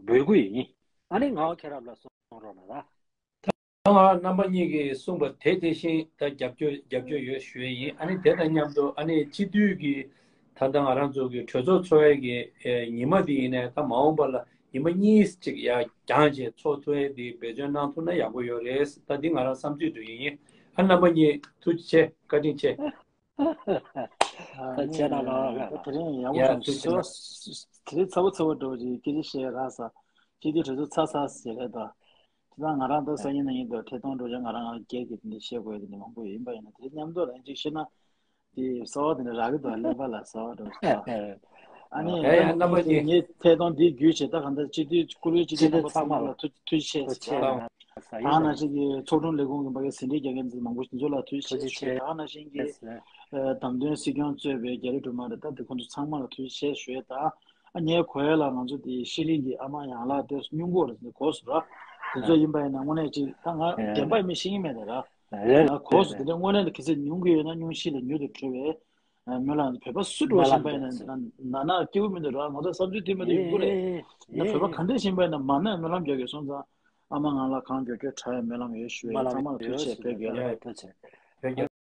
འབོད་སྐུལ་ཡིན། ཨ་ནི་ངག་དབང་མཁྱེན་རབ་ལགས་གསུང་རོགས་གནང་ད། ད་ང་རྣམ་པ་གཉིས་ཀྱིས་གསུངས་པ་དེ་དེ་བཞིན་ད་རྒྱབ་སྐྱོར་རྒྱབ་སྐྱོར་ཡོད་ཞུ་ཡས་ཡིན། ཨ་ནི་དེ་དང་མཉམ་དུ་ཨ་ནི་སྤྱི་འཐུས་ཀྱི་ད་ལྟ་ང་རང་ཚོ་གི་གྲོས་ཚོགས་ཚོགས་ཡས་ཀྱི་ཨེ་ཉི་མ་དེ་ཡིན་ནའི་ད་མ་འོངས་པ་ལ་ཉི་མ་གཉིས་ཅིག་ཡར་བརྐྱངས་བྱས་ཚོགས་ཐུབ་ཡས་དེ་འབད་བརྩོན་གནང་ཐུབ་ན་ཡག་པོ་ཡོད་རེད། ད་འདི་ང་རང་བསམ་ཚུལ་དུ་ཡིན། ཨ་རྣམ་པ་གཉིས་ཐུགས་རྗེ་ཆེ། བཀའ་དྲིན་ཆེ། ད་ཁྱེད་རང་ལ་ད་དེ་རིང་ཡག་པོ་ཡ་བྱུང་། ཐུགས་རྗེ་ཆེ། དེ་རིང་ཚ་བོ་ཚ་བོ་འགྲོ་བཞིན་སྐད་ཆ་བཤད་རག་ས། སྤྱི་འཐུས་གྲོས་ཚོགས་ཚར་ཚར་ཟེར་རེད་ད། དེ་དང་ང་རང་ད་སང་ཉིན་གནངས་ཉིན་དུ་ཐད་གཏོང་འགྲོ་ཡང་ང་རང་ང་སྒེར་གྱི་དེ་འདྲ་བཤད་དགོས་དེ་འདྲ་མང་པོ་ཡོད་ཡིན་པ་ཡིན་ན་དེ་མཉམ་དུ་ལ་ཡིན་ཅིག་བཤད་ན་དེ་གསར་བ་དེ་འདྲ་རག་གི་འདུག་གླེན་པ་ལ་གསར་བ་འགྲོ་ཞིག་ད། ཨ་ནི་ཡ་ཡ་རྣམ་པ་ངས་ངས་ཐད་གཏོང་འདི་བརྒྱུད་བྱས་ད་གང་ལྟར་སྤྱི་འཐུས་སྐུ་ལུས་སྤྱི་འཐུས་རྣམ་པ་ཚང་མ་ལ་ཐུགས་ཐུགས་རྗེ་ཆེ་ཞུ་ཡ། ད་ནང་བཞིན་གྱི་ཚོགས་དྲུང་ལས་ཁུངས་ཀྱི་འབའ་གི་ཟིན་བྲིས་རྒྱག་མཁན་ཚོ་མང་པོ་དེ་ཚོ་ལ་ཐུགས་རྗེ་ཆེ་ཞུ་ཡ། ད་ནང་བཞིན་གྱི་བདམས་ཐོན་སྲིད་སྐྱོང་གཙོས་པའི་རྒྱ་རི་སྒྲོལ་མ་རེད། ད་དེ་ཁོང་ཚོ་ཚང་མ་ལ་ཐུགས་རྗེ་ཆེ་ཞུ་ཡ། ད་ཨ་ངའི་གོ་ཡ་ལ་ང་ཚོ་དེ་ཤི་ལིང་གི་ཨ་མ་ཡང་ལགས་དེ་སྙུང་གོ་རེད་གོ་སོང་ར། དེ་ཚོ་ཡིན་པ་ཡིན་ན་དངོས་གནས་ཅིག་ད་ང་རྒན་པ་ཡིན་མིན་ཤེས་ཀྱི་མེད་ད་ར། རེད་ང་གོ་སོང་། དེ་འདྲ་དངོས་གནས་ལ་གལ་སྲིད་མྱོང་གི་ཡོད་ན་མྱོང་ཤེས་ལ་མྱུར་དུ་བྲོས་པའི་སྨོན་ལམ། བོད་པ་སུ་འགྲོ་བཞིན་པ་ཡིན་ན་ན་ན་སྐྱེ་བོ་མི་འདུག་ར། ང་ཚོ་བསམ་ཚུལ་མཐུན་མི་འདུག་ཡོང་གི་རེད། ཡིན་ན་བོད་པ་ག་འདྲ་བཞིན་པ་ཡིན་ན་མ་ཎི་སྨོན་ལམ་རྒྱག་གི་སོང་ཙང་ཨ་མ་ང་ལ་གང་མགྱོགས་མགྱོགས་དྲག་ཡ་སྨོན་ལམ་ཡོད་ཞུ་ཡས། ཚང་མ་ལ་ཐུགས་རྗེ་ཆེ། བོད་རྒྱལ་ལོ། ཐུགས་རྗེ་ཆེ། བོད་རྒྱལ།